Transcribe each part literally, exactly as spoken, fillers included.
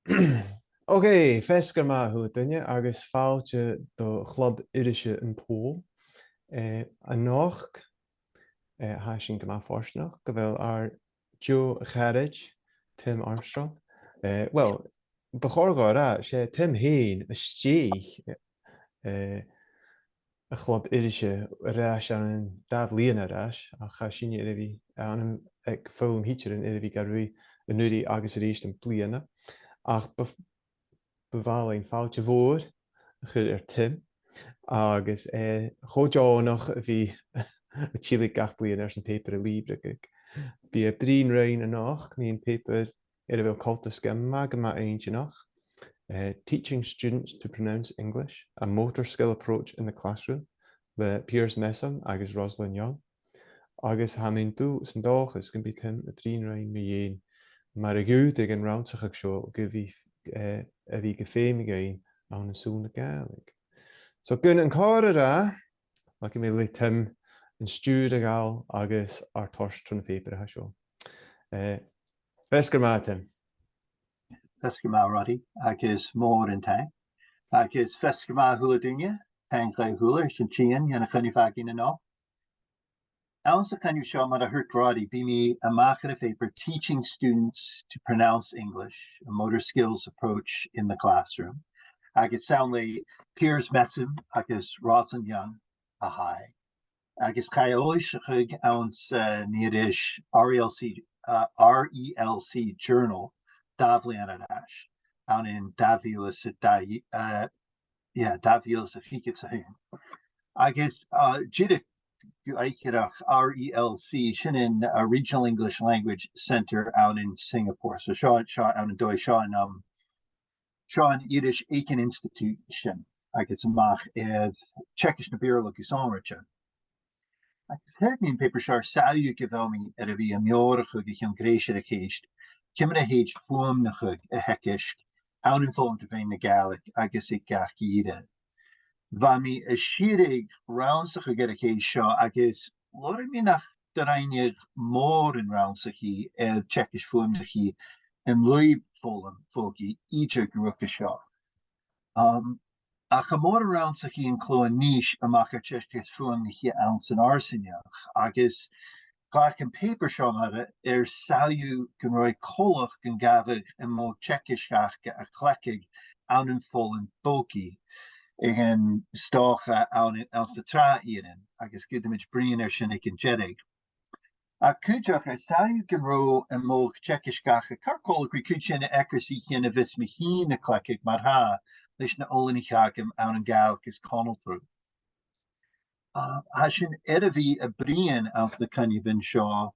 Ok, feasgar math a h-uile duine agus fàilte do Chlub Irise an t-Sabhail. Eh, a-nochd, eh, tha sinn gu math fortanach gu bheil ar deagh charaid, Tim Armstrong. Eh, well, bu chòir dhomh a ràdh, 's e Tim fhèin a stèidhich, eh, a' Chlub Irise air ais ann an dà bhliadhna air ais, ach tha sinne air a bhith ann an, aig foghlam thidsearan air a bhith ga ruith an-uiridh agus a-rithist am-bliadhna. Ach bu, bu mhath leinn fàilte mhòr a chur air Tim, agus, eh, cho deònach a bhith a' tilleadh gach bliadhna airson pàipear a lìbhrigeadh. Bidh e a' bruidhinn rinn a-nochd mu pàipear air a bheil coltas gu math, gu math inntinneach, eh, Teaching Students to Pronounce English, A Motor Skill Approach in the Classroom, le Piers Messum agus Rosalind Young. Agus tha mi an dù-, 's an dòchas gum bi Tim a' bruidhinn rinn mu dheidhinn mar a dh'fhaodadh an rannsachadh seo gu bhith, eh, a bhith gu feum againn ann an saoghal na Gàidhlig. So, gun an còrr a ràdh, leigidh mi le Tim an stiùir a ghabhail agus ar toirt tron phàipear a tha seo. Eh, feasgar math, Tim. Feasgar math, Roddy, agus mòran taing. Agus feasgar math a h-uile duine, taing dhuibh a h-uile airson tighinn dhan a' choinneamh againn a-nochd. Anns a' choinneamh seo, mar a thuirt Roddy, bidh mi a-mach air a' phàipear Teaching Students to Pronounce English, A Motor Skills Approach in the Classroom, agus 's ann le Piers Messum agus Rosalind Young a tha e. Agus chaidh e fhoillseachadh anns, eh, an iris R E L C, eh, R E L C Journal dà bhliadhna air ais, ann an dà mhìle 's a dà, eh, yeah, dà mhìle 's a fichead 's a h-aon. Agus, eh, dìreach gu ìre, R E L C, sin an, eh, Regional English Language Centre ann an Singapore. So seo, seo ann an dòigh, seo an, um, seo an iris aig an institiùid sin, agus a-mach air teagasg na Beurla gu sònraichte. Agus thug mi am pàipear seo air sàillibh gu bheil mi air a bhith a' meòrachadh o chionn greis air a' cheist, ciamar a thèid fuaimneachadh a theagasg ann am foghlam tro mheadhan na Gàidhlig agus aig gach ìre. Bha mi a' sireadh rannsachadh air a' cheist seo agus lorg mi nach do rinn iad mòran rannsachaidh air teagasg fuaimneachaidh an lùib foghlam bogaidh idir gu ruige seo. Um, ach tha mòran rannsachaidh an clò a-nis a-mach air teagasg fuaimneachaidh anns an fharsaingeachd, agus ghlac am pàipear seo m' aire air sàillibh gun robh e coltach gun gabhadh am modh teagaisg aca a chleachdadh ann am foghlam bogaidh, aig an, 's dòcha, ann, anns na tràth-ìrean, agus gheibh sinn bruidhinn air sin aig an deireadh. Ach cuideachd, air sàillibh gun robh am modh teagaisg aca car coltach ri cuid de na h-eacarsaichean a bhios mi fhìn a' cleachdadh mar-thà leis na h-oileanaich agam ann an Gàidhlig is Conaltradh. Uh, tha sinn air a bhith a' bruidhinn anns na coinneamhan seo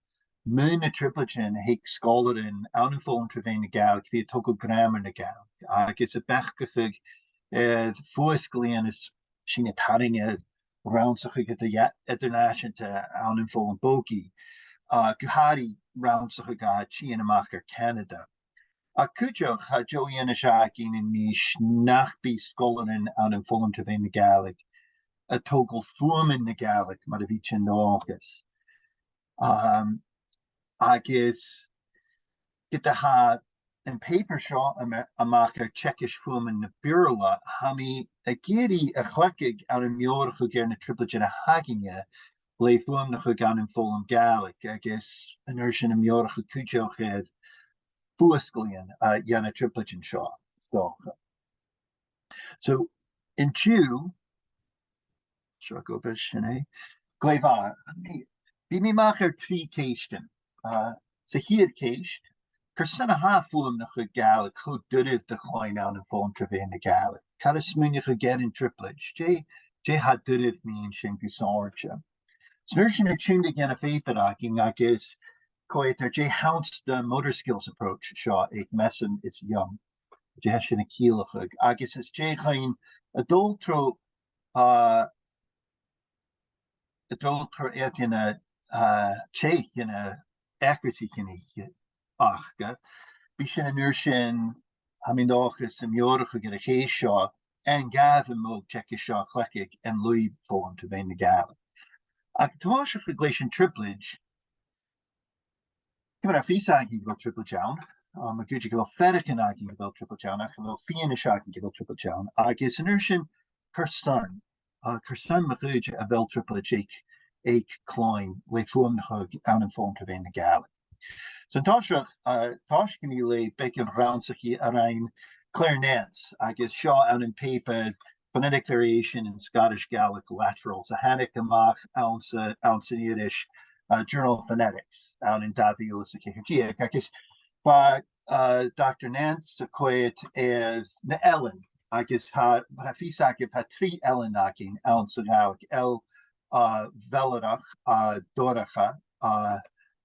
mu na trioblaidean a th' aig sgoilearan ann am foghlam tro mheadhan na Gàidhlig a bhith a' togail gràmar na Gàidhlig, agus a' beachdachadh, eh, fuasglaidhean is sinn a' tarraing air rannsachadh eadar-, eadar-nàiseanta ann am foghlam bogaidh, uh, gu h-àraidh rannsachadh a tha a' tighinn a-mach air Canada. Ach cuideachd, tha deagh fhianais againn a-nis nach bi sgoilearan ann am foghlam tro mheadhan na Gàidhlig a' togail fuaimean na Gàidhlig mar a bhiodh sinn an dòchas. Um, agus ged a tha am pàipear seo a-ma-, a-mach air teagasg fuaimean na Beurla, tha mi ag iarraidh a chleachdadh ann am meòrachadh air na trioblaidean a th' againne le fuaimneachadh ann am foghlam Gàidhlig, agus an uair sin a' meòrachadh cuideachd air fuasglaidhean, uh, dhe na trioblaidean seo, 's dòcha. So, an-diugh, seo gu bhith sin e. Glè mhath, bidh mi a-mach air trì ceistean. Uh, sa chiad cheist, carson a tha fuaimneachadh Gàidhlig cho duilich do chloinn ann am foghlam tro mheadhan na Gàidhlig? Càit a smaoinicheas tu air an trioblaid? Dè, dè tha duilich mun sin gu sònraichte? 'S an uair sin a' tionndadh dhan a' phàipear againn agus co-dhiù dè th' anns a' motor skills approach seo aig Messum is Young. Dè tha sin a' ciallachadh. Agus is dè chaidh a' dol tro, uh, a' dol tro eachdraidh na, uh, tè dhe na h-eacarsaichean aca. Bidh sinn an uair sin, tha mi an dòchas, a' meòrachadh air a' cheist seo, an gabh am modh teagaisg seo a chleachdadh ann an lùib foghlam tro mheadhan na Gàidhlig. Ach a' tòiseachadh leis an trioblaid, ciamar a tha fios againn gu bheil trioblaid ann? um, ma dh'fhaodte gu bheil faireachdainn againn gu bheil trioblaid ann, ach gu bheil fianais againn gu bheil trioblaid ann, agus an uair sin carson, uh, carson ma dh'fhaodte a bheil trioblaid aig, aig cloinn le fuaimneachadh ann am foghlam tro mheadhan na Gàidhlig. So an toiseach, uh, tha sinn a' dol a bhith a' rannsachadh a rinn Claire Nance, agus seo ann am pàipear Phonetic Variation in Scottish Gaelic Laterals a thàinig a-mach anns a', anns an iris, uh, Journal of Phonetics, ann an dà mhìle 's a ceithir deug, agus bha, uh, Doctor Nance a' coimhead air na L-an, agus tha, mar a tha fios agaibh, tha trì L-an againn anns a' Ghàidhlig, L, uh, mhealarrach, uh, dorcha, uh,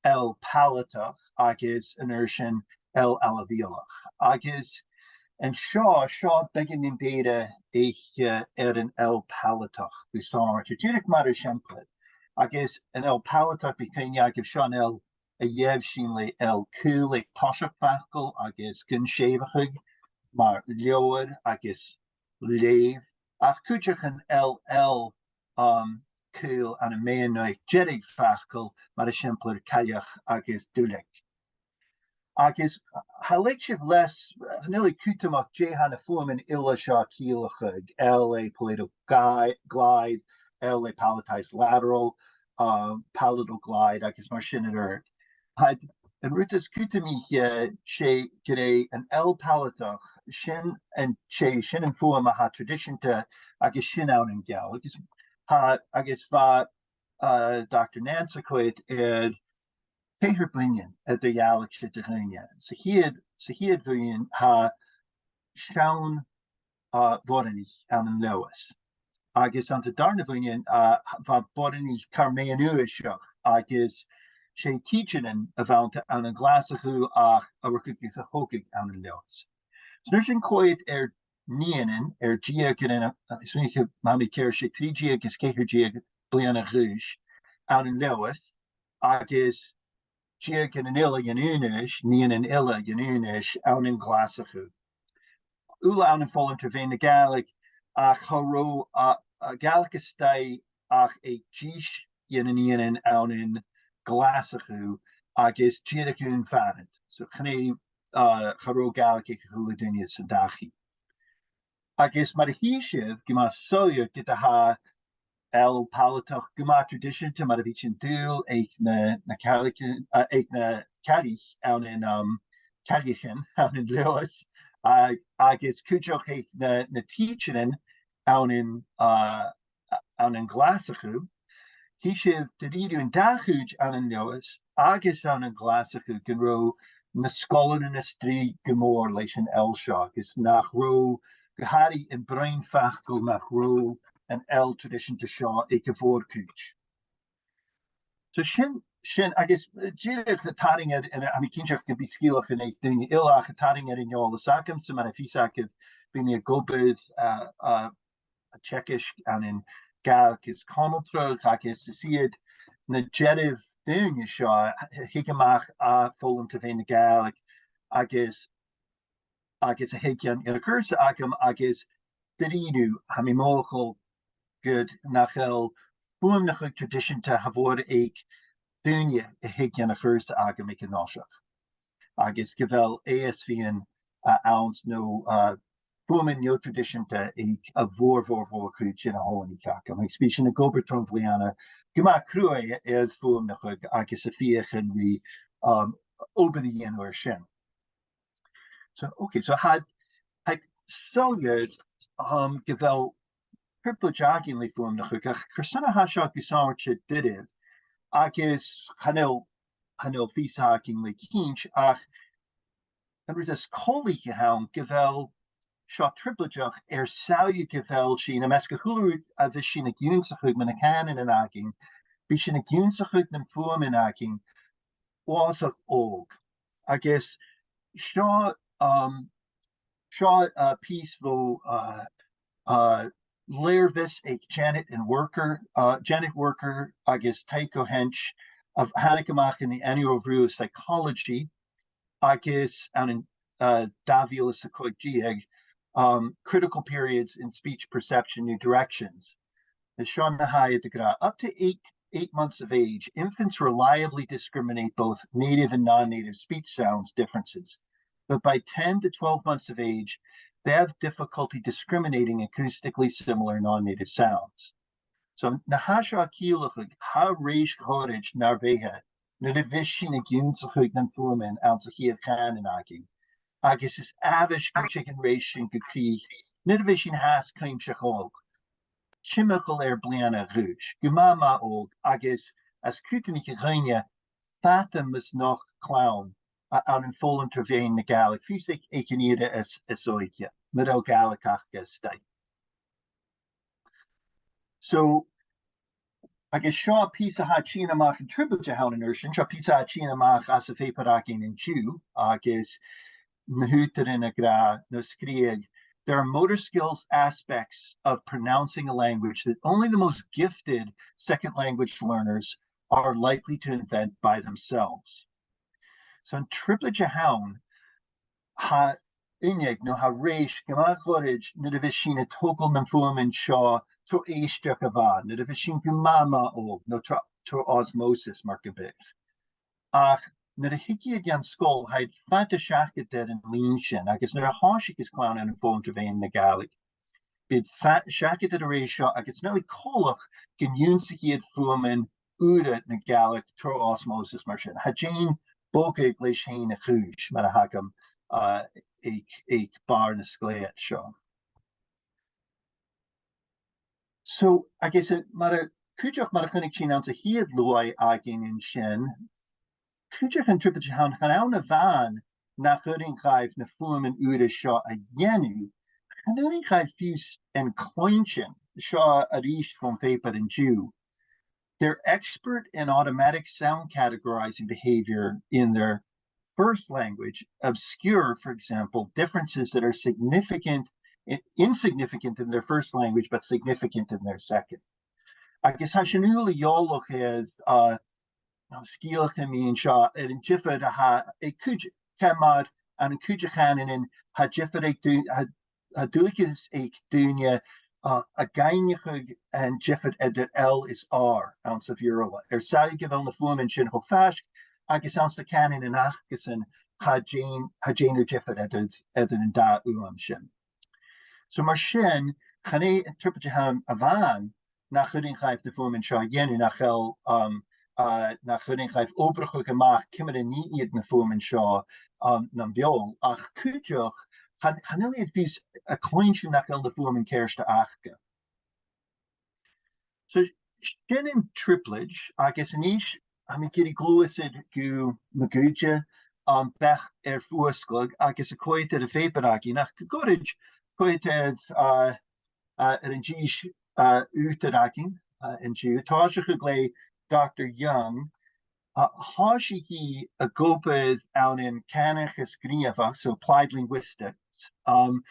L palatach, agus an uair sin L ailbhealach. Agus an seo, seo beagan den t-adhbhar aig, uh, air an L palatach gu sònraichte. Dìreach mar eisimpleir. Agus an L palatach, bidh cuimhne agaibh, seo an L a gheibh sinn le L caol aig toiseach facail agus gun sèimheachadh mar leabhar agus leugh, ach cuideachd an L L, um, caol ann am meadhan no aig deireadh facail, mar eisimpleir cailleach agus duilleag. Agus tha leithid seo leis, chan eil e cudromach dè tha na fuaimean uile seo a' ciallachadh, L le palatal gui-, glide, L le palatalized lateral, um, palatal glide, agus mar sin air adhart. Tha an rud as cudromaiche, 's e gur e an L palatach, sin an, 's e sin an fhuaim a tha traidiseanta agus sin ann an Gàidhlig. Agus tha, agus bha, uh, Doctor Nance a' coimhead air ceithir buidhnean eadar-dhealaichte de dhaoine. Sa chiad, sa chiad bhuidheann tha seann, uh, bhoireannaich ann an Leòdhas. Agus anns an dàrna buidheann, uh, bha boireannaich car meadhan-aoiseach, agus 's e tidsearan a bh' annta ann an Glaschu ach a rugadh agus a thogadh ann an Leòdhas. So an uair sin coimhead air nigheanan, air deuganan, uh, is mi, ma tha mi ceart, 's e trì deug is ceithir deug bliadhna a dh'aois ann an Leòdhas, agus deuganan eile dhen aon aois, nigheanan eile dhen aon aois ann an Glaschu. Uile ann am foghlam tro mheadhan na Gàidhlig, ach cha robh, uh, uh, Gàidhlig a-staigh ach aig dithis dhe na nigheanan ann an Glaschu agus dìreach aon phàrant. So chan e, uh, cha robh Gàidhlig aig a h-uile duine san dachaigh. Agus mar a chì sibh, gu math soilleir, ged a tha L palatach gu math traidiseanta mar a bhiodh sinn an dùil aig na, na cailleachan, uh, aig na cailleach ann an, um, cailleachan ann an Leòdhas, uh, agus cuideachd aig na, na tidsearan ann an, uh, ann an Glaschu, chì sibh dha-rìribh an dà chuid ann an Leòdhas agus ann an Glaschu gun robh na sgoilearan a' strì gu mòr leis an L seo, agus nach robh, gu h-àraidh am broinn facal, nach robh an L traidiseanta seo aig a' mhòr-chuid. So sin, sin, agus, uh, dìreach a' tarraing air, air, tha mi cinnteach gum bi sgeulachdan aig daoine eile, ach a' tarraing air an eòlas agamsa, mar a tha fios agaibh, bidh mi ag obair, uh, uh, a' teagasg ann an Gàidhlig is Conaltradh, agus is iad na dearbh dhaoine seo a thig a-mach à foghlam tro mheadhan na Gàidhlig agus, agus a thig dhan, dhan a' chùrsa agam, agus dha-rìribh, tha mi mothachail gur nach eil fuaimneachadh traidiseanta cha mhòr aig daoine a thig dhan a' chùrsa agam aig an toiseach. Agus gu bheil A S V an, uh, anns no, uh, fuaimean neo-thraidiseanta aig a' mhòr, mhòr, mhòr-chuid dhen a' chòmhnaidh agam. Agus bidh sinn ag obair tron bhliadhna gu math cruaidh air fuaimneachadh agus a' feuchainn ri, um, obair a dhèanamh air sin. So, okay, so tha, tha e soilleir, um, gu bheil trioblaid againn le fuaimneachadh, ach carson a tha seo gu sònraichte doirbh, agus chan eil, chan eil fios againn le cinnt, ach an rud as coltaiche a th' ann gu bheil seo trioblaideach air sàillibh gu bheil sinn, am measg a h-uile rud a bhios sinn ag ionnsachadh mu na cànanan againn, bidh sinn ag ionnsachadh nam fuaimean againn uabhasach òg. Agus seo, um, seo, uh, pìos bho, uh, uh, lèirmheas aig Janet and Worker, uh, Janet Worker agus Tycho Hensch, a thàinig a-mach in the Annual Review of Psychology, agus ann an, uh, dà mhìle 's a còig deug, um, Critical Periods in Speech Perception: New Directions. Is seo na tha iad ag ràdh: Up to eight, eight months of age, infants reliably discriminate both native and non-native speech sounds differences. but by ten to twelve months of age, they have difficulty discriminating acoustically similar non-native sounds. So, na tha seo a' ciallachadh, tha rèis ghoirid nar beatha, nuair a bhios sinn ag ionnsachadh nan fuaimean anns a' chiad chànan againn. Agus is àbhaist gun tig an rèis sin gu crìch, nuair a bhios sinn fhathast cuimseach òg, timcheall air bliadhna a dh'aois, gu math math òg, agus às cudromaiche dhaoine, fada mus nochd clann a, ann am foghlam tro mheadhan na Gàidhlig, fiù 's aig, aig an ìre as, as òige, mura h-eil Gàidhlig aca a-staigh. So, agus seo pìos a tha a' tighinn a-mach, an trioblaid a th' ann an uair sin, seo pìos a tha a' tighinn a-mach às a' phàipear againn an-diugh, agus na h-ùghdaran ag ràdh, no sgrìobhadh, there are motor skills aspects of pronouncing a language that only the most gifted second language learners are likely to invent by themselves. So an trioblaid a th' ann, tha uinneag no tha rèis gu math ghoirid nuair a bhios sinn a' togail nam fuaimean seo tro èisteachd a-mhàin, nuair a bhios sinn gu math math òg, no tro, tro osmosis, mar gum biodh. Ach nuair a thig iad dhan sgoil, tha iad fada seachad air an linn sin, agus nuair a thòisicheas clann ann am foghlam tro mheadhan na Gàidhlig, bidh iad fa-, seachad air an rèis seo, agus chan eil e coltach gun ionnsaich iad fuaimean ùra na Gàidhlig tro osmosis mar sin. Tha e a' dèanamh bogadh leis fhèin a' chùis, mar a th' agam, uh, aig, aig bàrr na sglèat seo. So, agus, uh, mar a, cuideachd mar a chunnaic sinn anns a' chiad luaidh againn an sin, cuideachd an trioblaid a th' ann, chan ann a-mhàin nach urrainn dhaibh na fuaimean ùra seo a dhèanamh, chan urrainn dhaibh fiù 's an cluinntinn, seo a-rithist bhon phàipear an-diugh. They're expert in automatic sound categorizing behavior in their first language, obscure, for example, differences that are significant, i-, insignificant in their first language, but significant in their second. Agus tha sinn uile eòlach air, uh, sgeulachdan mu dheidhinn seo, air an diofar a tha aig cuid, ciamar ann an cuid de chànanan, tha diofar aig du-, tha, tha duilgheadas aig daoine, uh, ag aithneachadh an diofar eadar L is R anns a' Bheurla. Air sàillibh gu bheil na fuaimean sin cho faisg, agus anns na cànanan acasan, tha dèan-, tha dèanamh diofar eadar, eadar an dà fhuaim sin. So mar sin, chan e an trioblaid a th' ann a-mhàin nach urrainn dhaibh na fuaimean seo a dhèanamh, nach eil, um, uh, nach urrainn dhaibh obrachadh a-mach ciamar a nì iad na fuaimean seo, um, nam beul, ach cuideachd, chan, chan eil iad fiù 's a' cluinntinn nach eil na fuaimean ceart aca. So, sin an trioblaid, agus a-nis, tha mi ag iarraidh gluasad gu mo ghuth, um, beachd air fuasgladh agus a' coimhead air a' phàipear againn, ach gu goirid, coimhead air, uh, uh, air an dithis, uh, ùghdar againn, uh, an-diugh. Tòisichidh le Doctor Young, uh, thòisich i ag obair ann an cànachas gnìomhach, so applied linguistics, um,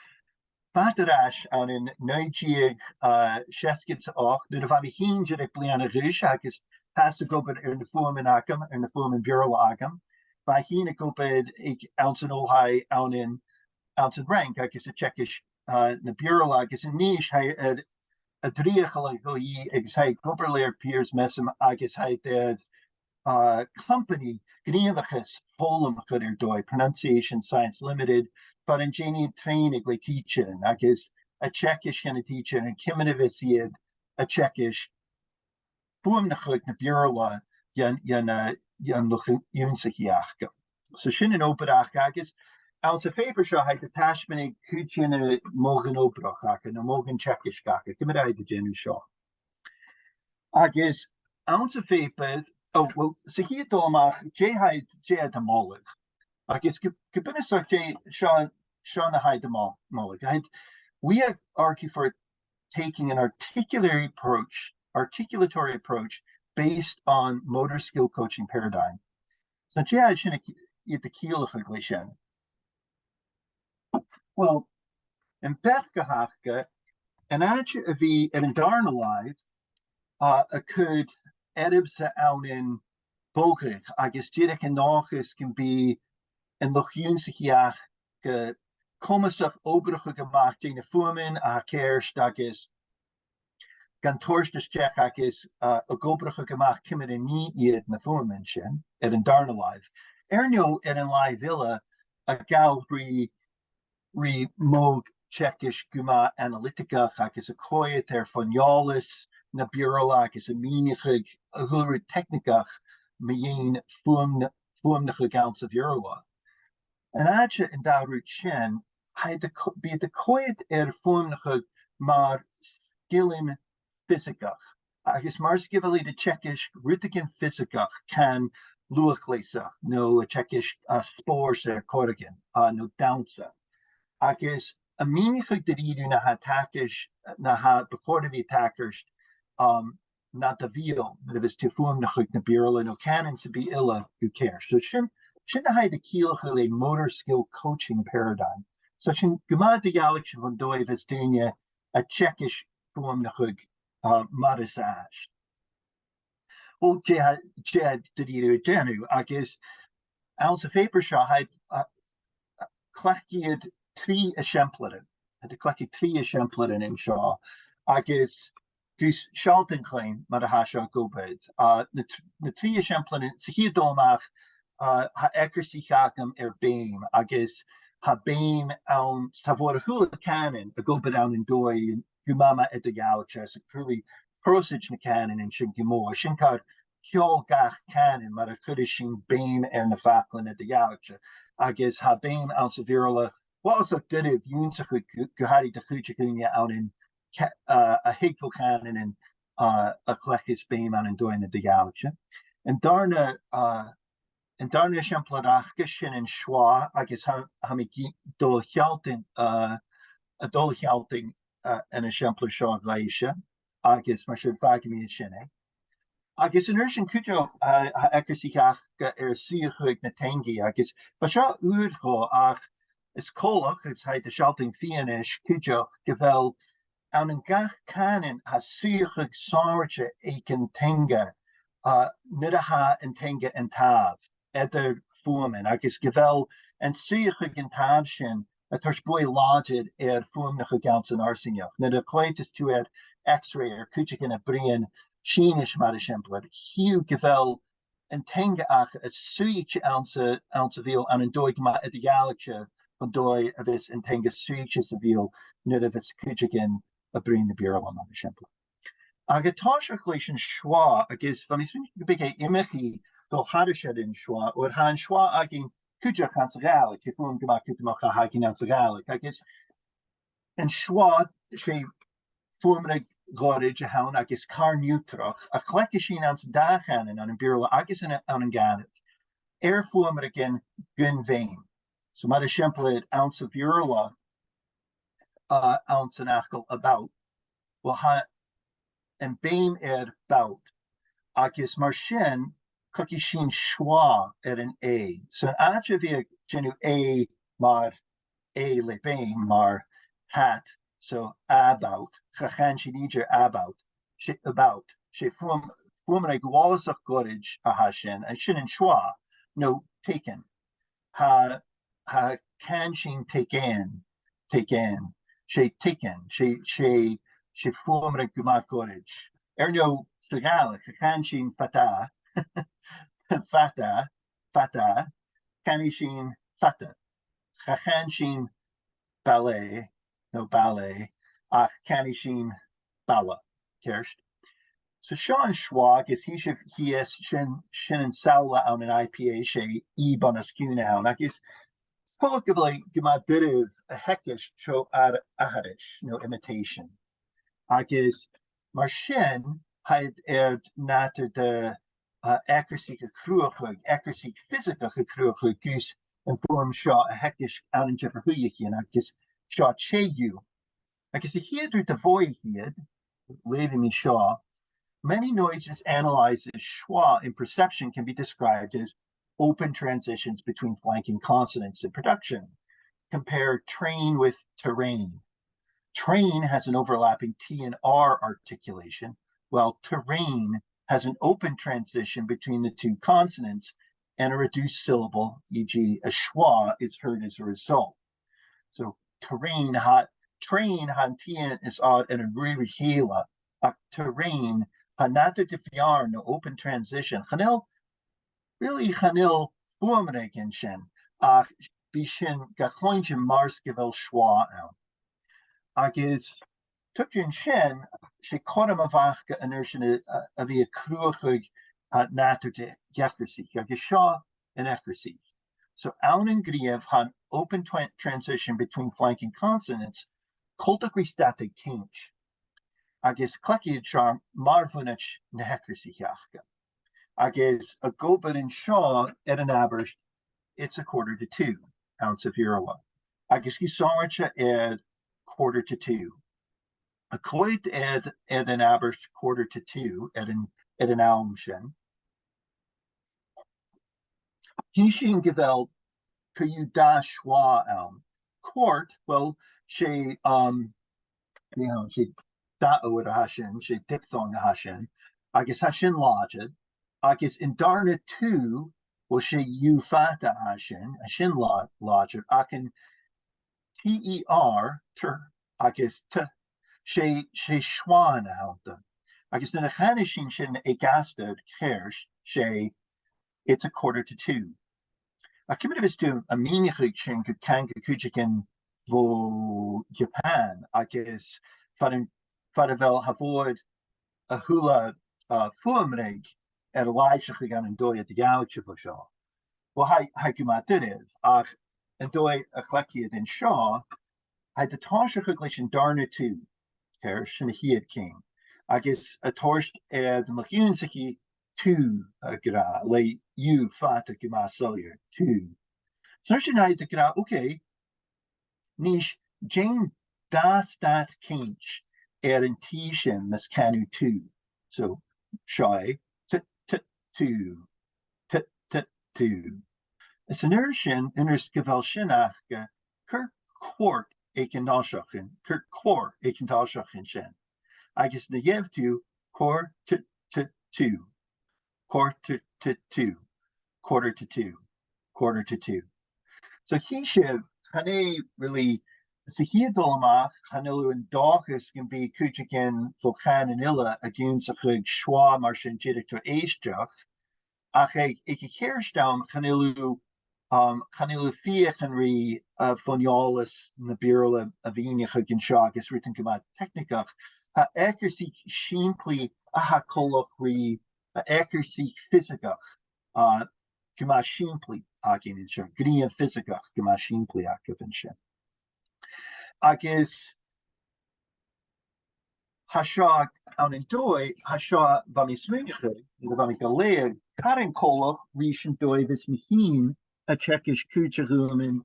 fad air ais ann an naoi deug, uh, seasgad 's a h-ochd, nuair a bha mi fhìn deireadh bliadhna a dh'aois, agus tha i ag obair air na fuaimean agam, air na fuaimean Beurla agam. Bha i fhìn ag obair aig, anns an oilthigh ann an, anns an Fhraing, agus a' teagasg, uh, na Beurla, agus a-nis tha i air a dreuchd a dhol a dhìth, agus tha i ag obair le Piers Messum, agus tha i air, uh, companaidh gnìomhachais foghlaim a chur air dòigh, Pronunciation Science Limited, far an dèan iad trèanadh le tidsearan, agus a' teagasg dha na tidsearan ciamar a bhios iad a' teagasg fuaimneachadh na Beurla dhan, dhan, uh, dhan luchd-ionnsachaidh aca. So sin an obair aca, agus anns a' phàipear seo, tha iad a' taisbeanadh cuid dhe na modhan-obrach aca, no modhan teagaisg aca, ciamar a tha iad a' dèanamh seo. Agus anns a' phàipear, oh, well, sa chiad dol a-mach, dè tha iad, dè tha iad a' moladh. Agus gu, gu bunasach, dè, seo, seo na tha iad a' mo-, moladh. Tha iad, we argue for taking an articulatory approach, articulatory approach based on motor skill coaching paradigm. So, dè tha sin a' ci-, iad a' ciallachadh le sin? Well, am beachd a th' aca, an àite a bhith air an dàrna làimh, uh, a' cur earbsa ann am bogadh, agus dìreach an dòchas gum bi an luchd-ionnsachaidh aca comasach obrachadh a-mach dè na fuaimean a tha ceart agus gan toirt a-steach agus, uh, ag obrachadh a-mach ciamar a nì iad na fuaimean sin air an dàrna làimh. Air neo air an làimh eile, a' gabhail ri, ri modh teagasg gu math analyticach agus a' coimhead air fon eòlas na Beurla agus a' mìneachadh a h-uile rud teicnigeach mu dheidhinn fuaim-, fuaimneachadh anns a' Bheurla. An àite an dà rud sin, tha iad a' co-, bidh iad a' coimhead air fuaimneachadh mar sgilean fiosaigeach, agus mar 's gu bheil iad a' teagasg rudeigin fiosaigeach, can luath-chleasachd, no a' teagasg, uh, spòrs air choreigin, uh, no dannsa. Agus a' mìneachadh dha-rìribh na tha tachairt, na tha bu chòir a bhith tachairt, um, nad bheul, nuair a bhios tu a' fuaimneachadh na Beurla no cànan sam bith eile gu ceart. So sin, sin na tha iad a' ciallachadh le motor skill coaching paradigm. So sin gu math eadar-dhealaichte bhon dòigh a bhios daoine a' teagasg fuaimneachadh, uh, mar as àbhaist. Well, dè tha, dè tha iad dha-rìribh a' dèanamh, agus anns a' phàipear seo, tha iad, uh, cleachd iad trì eisimpleirean. Tha iad a' cleachdadh trì eisimpleirean an seo, agus gus sealltainn dhuinn mar a tha seo ag obair. Uh, na tr-, na trì eisimpleirean, sa chiad dol a-mach, uh, tha eacarsaich agam air beum, agus tha beum ann, 's tha mòran a h-uile cànan ag obair ann an dòigh gu math, math eadar-dhealaichte, 's a' cruthachadh pròiseas na cànain an sin gu mòr. Sin car ceòl gach cànan mar a chuireas sinn beum air na faclan eadar-dhealaichte. Agus tha beum anns a' Bheurla, well, so doirbh ionnsachadh gu, gu h-àraidh do chuid de dhaoine ann an ca-, uh, a thuig bho chànanan, uh, a chleachdas beum ann an dòighean eadar-dhealaichte. An dàrna, uh, an dàrna eisimpleir aca, sin an schwa, agus tha, tha mi ag i-, dol a shealltainn, uh, a' dol a shealltainn, uh, an eisimpleir seo dhuibhse, agus mar sin fàgaidh mi an sin e. Agus an uair sin cuideachd, uh, tha eacarsaich aca air suidheachadh na teangaidh, agus bha seo ùr dhomh, ach is coltach, is tha iad a' sealltainn fianais cuideachd, gu bheil ann an gach cànan tha suidheachadh sònraichte aig an teanga, uh, nuair a tha an teanga an tàmh eadar fuaimean, agus gu bheil an suidheachadh an tàmh sin a' toirt buaidh làidir air fuaimneachadh anns an fharsaingeachd. Nuair a choimheadas tu air X-ray air cuideigin a' bruidhinn Sìonais mar eisimpleir, chì thu gu bheil an teanga aca suidhichte anns a', anns a' bheul ann an dòigh gu math eadar-dhealaichte bhon dòigh a bhios an teanga suidhichte sa bheul nuair a bhios cuideigin a' bruidhinn na Beurla mar eisimpleir. Ach a' tòiseachadh leis an schwa, agus bha mi a' smaoineachadh gum biodh e iomchaidh dol thairis air an schwa, oir tha an schwa againn cuideachd anns a' Ghàidhlig, tha fuaim gu math cudromach a th' againn anns a' Ghàidhlig, agus an schwa, 's e fuaimreag ghoirid a th' ann agus car neutral a chleachdas sinn anns an dà chànan, ann am Beurla agus ann, ann an Gàidhlig, air fuaimreagan gun bheum. So mar eisimpleir, anns a' Bheurla, uh, anns an fhacal about, well, tha am beum air bout, agus mar sin, chluichidh sinn schwa air an A. So an àite a bhith a' dèanamh A mar A le beum, mar hat, so about, cha chan sinn idir about, 's e about, 's e fuaim-, fuaimreag uabhasach goirid a tha sin, agus sin an schwa, no taken. Tha, tha, chan sinn taken, taken, 's e taken, 's e, 's e, 's e fuaimreag gu math goirid. Air neo sa Ghàidhlig, cha chan sinn fada, fada, fada, canaidh sinn fada. Cha chan sinn ballet, no ballet, ach canaidh sinn balla, ceart? So seo an schwa, agus chì sibh shìos, sin, sin an samhla ann an I P A, 's e E bunoscionn a th' ann, agus coltach gu bheil e gu math doirbh a theagasg tro ath-, aithris, no imitation. Agus mar sin, tha iad air nàdar de, uh, eacarsaich a chruthachadh, eacarsaich fiosaigeach a chruthachadh gus am fuaim seo a theagasg ann an diofar shuidheachaidhean, agus seo tè dhiubh. Agus a' chiad rud a mhothaich iad, leughaidh mi seo, many noises analyzed as schwa in perception can be described as open transitions between flanking consonants in production. Compare train with terrain. Train has an overlapping T and R articulation, while terrain has an open transition between the two consonants and a reduced syllable, for example, a schwa is heard as a result. So terrain, tha, train, tha an T is an R air an ruith ri chèile, ach terrain, tha nàdar de bheàrn no open transition. Chan eil, really, chan eil fuaimreag an sin, ach bidh sinn ga chluinntinn mar 's gu bheil seòrsa ann. Agus tuigidh sinn, 's e cothrom a bh' aca an uair sin a, a, a bhith a' cruthachadh, uh, nàdar de dh'eacarsaich, agus seo an eacarsaich. So ann an gnìomh tha an open twa- transition between flanking consonants, coltach ri stad-cinnt. Agus cleachd iad seo mar bhunaitean na h-eacarsaich aca. Agus ag obair an seo air an abairt, it's a quarter to two, anns a' Bheurla. Agus gu sònraichte air quarter to two. A' coimhead air, air an abairt quarter to two, air an, air an àm sin, chì sinn gu bheil co-dhiù dà sheòrsa ann. Quart, well, 's e, um, you know, 's e dà òr a tha sin, 's e diphthong a tha sin, agus tha sin làidir, agus an dàrna two, well, 's e U fada a tha sin, tha sin là-, làidir, ach an T E R, ter, agus T, 's e, 's e seann a th' annta. Agus nuair a chanas sinn sin aig astar ceart, 's e, it's a quarter to two. Ach ciamar a bhios tu a' mìneachadh sin gu ceangal cuideigin bho Japan, agus far an, far a bheil, tha fòd a h-uile, uh, fuaimreag air a làimhseachadh ann an dòigh eadar-dhealaichte bho seo. Well, tha, tha e gu math doirbh, ach an dòigh a chleachd iad an seo, tha iad a' tòiseachadh leis an dàrna two, ceart, sin a' chiad ceum, agus a' toirt air mo dh'ionnsaigh two ag ràdh, le U fada gu math soilleir, two. So an uair sin tha iad ag ràdh, okay, nis dèan dà stad-cinnt air an T sin mus can thu two. So, seo e, t, t, two, t, t, two. Is an uair sin, an uair 's gu bheil sin aca, cuir quart aig an toiseach an, cuir quart aig an toiseach an sin. Agus na gheibh thu, quar, t, t, two. Quarter to two. Quarter to two. Quarter to two. So chì sibh, chan e really, sa chiad dol a-mach, chan eil thu an dòchas gum bi cuideigin bho chànan eile ag ionnsachadh seòrsa mar sin dìreach tro èisteachd, ach aig, aig a' cheart àm, chan eil thu, um, chan eil thu a' feuchainn ri, uh, fon eòlas na Beurla a mhìneachadh an seo agus rudan gu math teicnigeach. Tha eacarsaich sìmplidh a tha coltach ri, uh, eacarsaich fiosaigeach, uh, gu math sìmplidh againn an seo, gnìomh fiosaigeach gu math sìmplidh agaibh an sin. Agus tha seo ann an dòigh, tha seo, bha mi a' smaoineachadh, nuair a bha mi ga leughadh, caran coltach ris an dòigh a bhios mi fhìn a' teagasg cuid de dh'fhuaimean,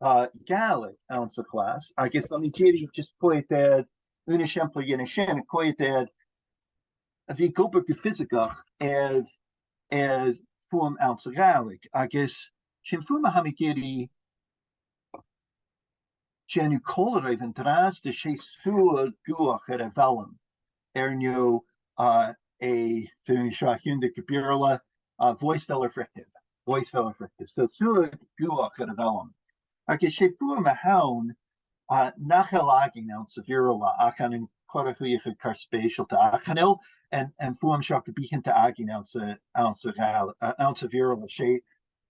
uh, Gàidhlig anns a' chlas, agus bha mi ag iarraidh just coimhead air, aon eisimpleir dhen sin, coimhead air a bhith ag obair gu fiosaigeach air, air fuaim anns a' Ghàidhlig, agus 's e an fhuaim a tha mi ag iarraidh dèanamh còmhla ribh an-dràsta, 's e suathadh guthach air a' bhealach, air neo, uh, e, feumaidh mi seo a thionndadh gu Beurla, uh, voicefiller frictive, voicefiller frictive. So suathadh guthach air a' bhealach. Agus 's e fuaim a th' ann, uh, nach eil againn anns a' Bheurla, ach ann an corra shuidheachadh car speisealta. Ach chan eil an, an fuaim seo gu bitheanta againn anns a', anns a' Ghàidh-, uh, anns a' Bheurla. 'S e,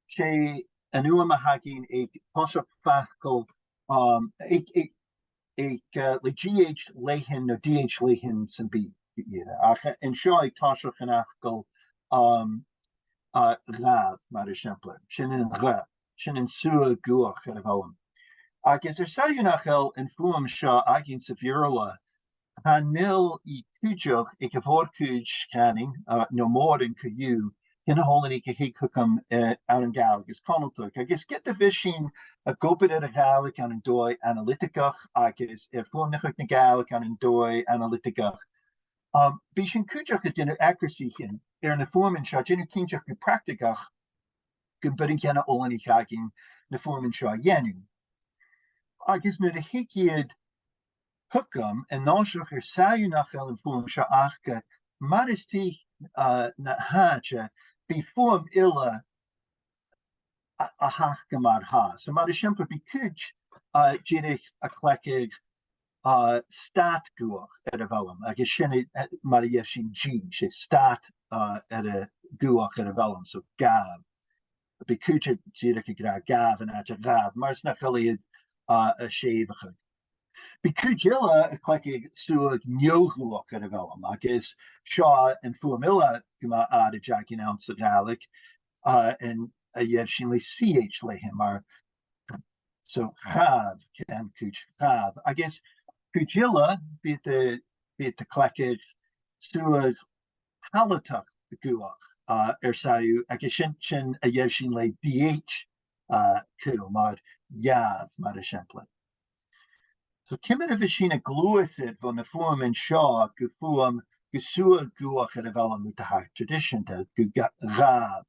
's e an fhuaim a th' againn aig toiseach facal, um, aig, aig, aig, uh, le G H leathann no D H leathann sam bith, gu ìre. Ach an seo aig toiseach an fhacail, um, uh, ghabh, mar eisimpleir. Sin an gh, sin an suathadh guthach air a' bhealach. Agus air sàillibh nach eil an fuaim seo againn sa Bheurla, chan eil i cuideachd aig a' mhòr-chuid againn, uh, no mòran co-dhiù, chan eil a h-uile nì a thig thugam, eh, ann an Gàidhlig is Conaltradh. Agus ged a bhios sinn ag obair air a' Ghàidhlig ann an dòigh analitigeach agus air fuaimneachadh na Gàidhlig ann an dòigh analitigeach, um, bidh sinn cuideachd a' dèanamh eacarsaichean air na fuaimean seo, a' dèanamh cinnteach gu practaigeach gum b' urrainn dhan a h-uile nì againn na fuaimean seo a dhèanamh. Agus nuair a thig iad thugam, an toiseach air sàillibh nach eil an fuaim seo aca, mar as trice, uh, na h-àite, bidh fuaim eile a, a th' aca mar-thà. So mar eisimpleir, bidh cuid, uh, dìreach a' cleachdadh, uh, stad guthach air a' bhealach, agus sin, eh, mar a gheibh sinn G, 's e stad, uh, air a, guthach air a' bhealach, so gabh. bidh cuid dìreach ag ràdh gabh an àite ghabh, mar sin nach eil iad, uh, a' sèimheachadh. Bidh cuid eile a' cleachdadh suathadh neo-dhubhach air a' bheilm, agus seo am fuaim eile gu math àraid againn anns a' Ghàidhlig, uh, an, a gheibh sinn le C H leatha, mar, so, ghabh, ceann cuid, ghabh. Agus cuid eile, bidh iad a', bidh iad a' cleachdadh suathadh palatal dhubhach, uh, air sàillibh, agus sin, sin a gheibh sinn le D H, uh, caol, mar dheabh, mar eisimpleir. So, ciamar a bhios sinn a' gluasad bho na fuaimean seo gu fuaim, gu suathadh dhubhach air a' bheilm, rud a tha traidiseanta, gu ga-, ghabh.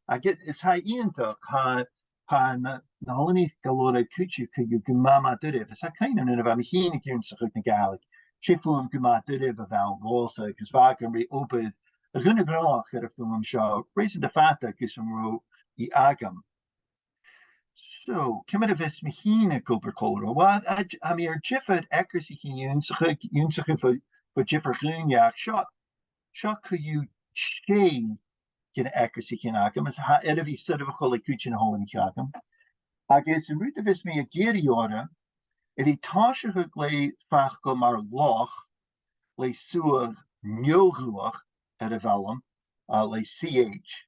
Agus is, is e iongantach, tha, tha na, na h-oileanaich gu leòr a' cuideachadh co-dhiù gu math, math doirbh. Is tha cuimhne agam nuair a bha mi fhìn ag ionnsachadh na Gàidhlig, 's e fuaim gu math doirbh a bh' ann dhòmhsa, agus bha agam ri obair a dh'aona-ghnothaich air a' fhuaim seo, reason gu fada gus am robh i agam. So, ciamar a bhios mi fhìn ag obair còmhla riutha? Uill, a, a, tha mi air diofar eacarsaichean ionnsachadh, ionnsachadh bho, bho dhiofar dhaoine, ach seo, seo co-dhiù tè de na h-eacarsaichean agam, is tha e air a bhith soirbheachail le cuid de na h-oileanaich agam. Agus an rud a bhios mi ag iarraidh orra, a bhith a' tòiseachadh le facal mar loch, le suathadh neo-dhubhach air a' bheilm, uh, le C H.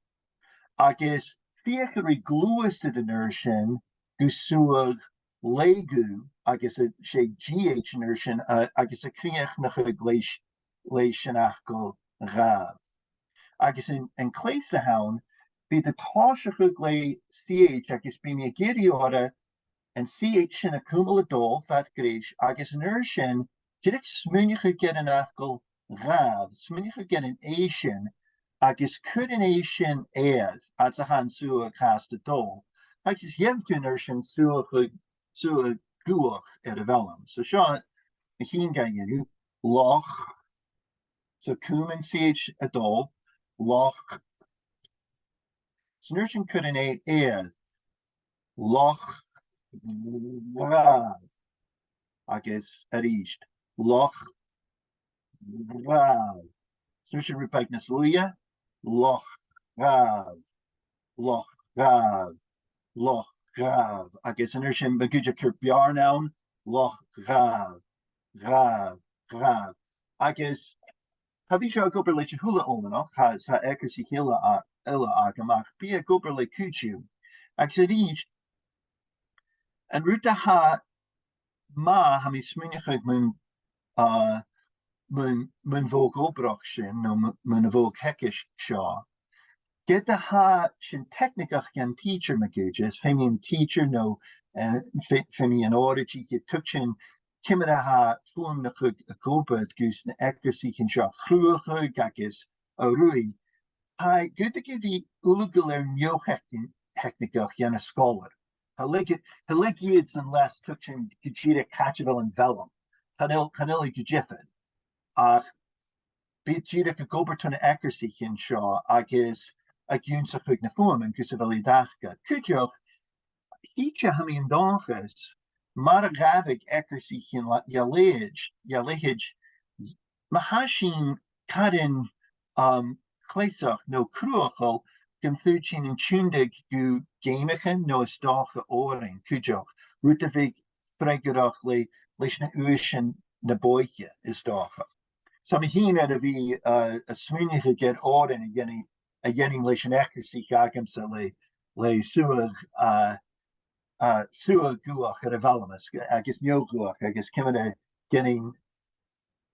Agus feuchainn ri gluasad an uair sin gu suathadh leth-dhubh agus a, 's e G H an uair sin, uh, agus a chrìochnachadh leis, leis an fhacal ghabh. Agus an, an cleas a th' ann, bidh iad a' tòiseachadh le C H agus bidh mi ag iarraidh orra an C H sin a chumail a' dol fad greis, agus an uair sin, dìreach smaoineachadh air an fhacal ghabh, smaoineachadh air an A sin, agus cuir an A sin air, fhad 's a tha an suathadh fhathast a' dol, agus gheibh thu an uair sin suathadh, suathadh dhubhach air a' bheilm. So seo mi fhìn ga dhèanamh, loch, so cùm an C H a' dol, loch. So an uair sin cuir an A air, loch, ghabh. Agus a-rithist, loch, ghabh. So an uair sin rud beag nas luaithe, loch, ghabh, loch, ghabh, loch, ghabh. Agus an uair sin, ma dh'fhaoidte cuir beàrn ann, loch, ghabh, ghabh, ghabh. Agus cha bhi seo ag obair leis a h-uile oileanach, tha, tha eacarsaich eile a, eile agam, ach bidh e ag obair le cuid dhiubh. Agus a-rithist, an rud a tha math, tha mi a' smaoineachadh mun, uh, mun, mun mhodh-obrach sin, no mu-, mun mhodh-theagaisg seo, ged a tha sin teicnigeach dhan teacher ma dh'fhaoidte, is feumaidh an teacher no, eh, fe-, feumaidh an òraidiche tuigsinn ciamar a tha fuaimneachadh ag obair gus na h-eacarsaichean seo a chruthachadh agus a ruith. Tha e gu dè a bhith uile gu lèir neo-theicnigeach dhan a' sgoilear. Cha leig, cha leig iadsan leas tuigsinn gu dìreach càit a bheil am foghlam. Chan eil, chan eil e gu diofar. Ach bidh iad dìreach ag obair tro na h-eacarsaichean seo agus ag ionnsachadh na fuaimean gus a bheil iad aca. Cuideachd, chì thu, tha mi an dòchas, mar a ghabhadh eacarsaichean le, le leithid, le leithid, ma tha sinn caran, um, cleasach no cruthachail, gum faod sinn an tionndadh gu geamaichean no is dòcha òrain cuideachd, rud a bhiodh freagarrach le, leis na uaislean na b' òige, is dòcha. So tha mi fhìn air a bhith, uh, a' smaoineachadh air òrain a dhèanamh, a dhèanamh leis an eacarsaich agamsa le, le suathadh, uh, uh, suathadh dhubhach air a' bheilm agus, agus neo-dhubhach agus ciamar a dhèanamh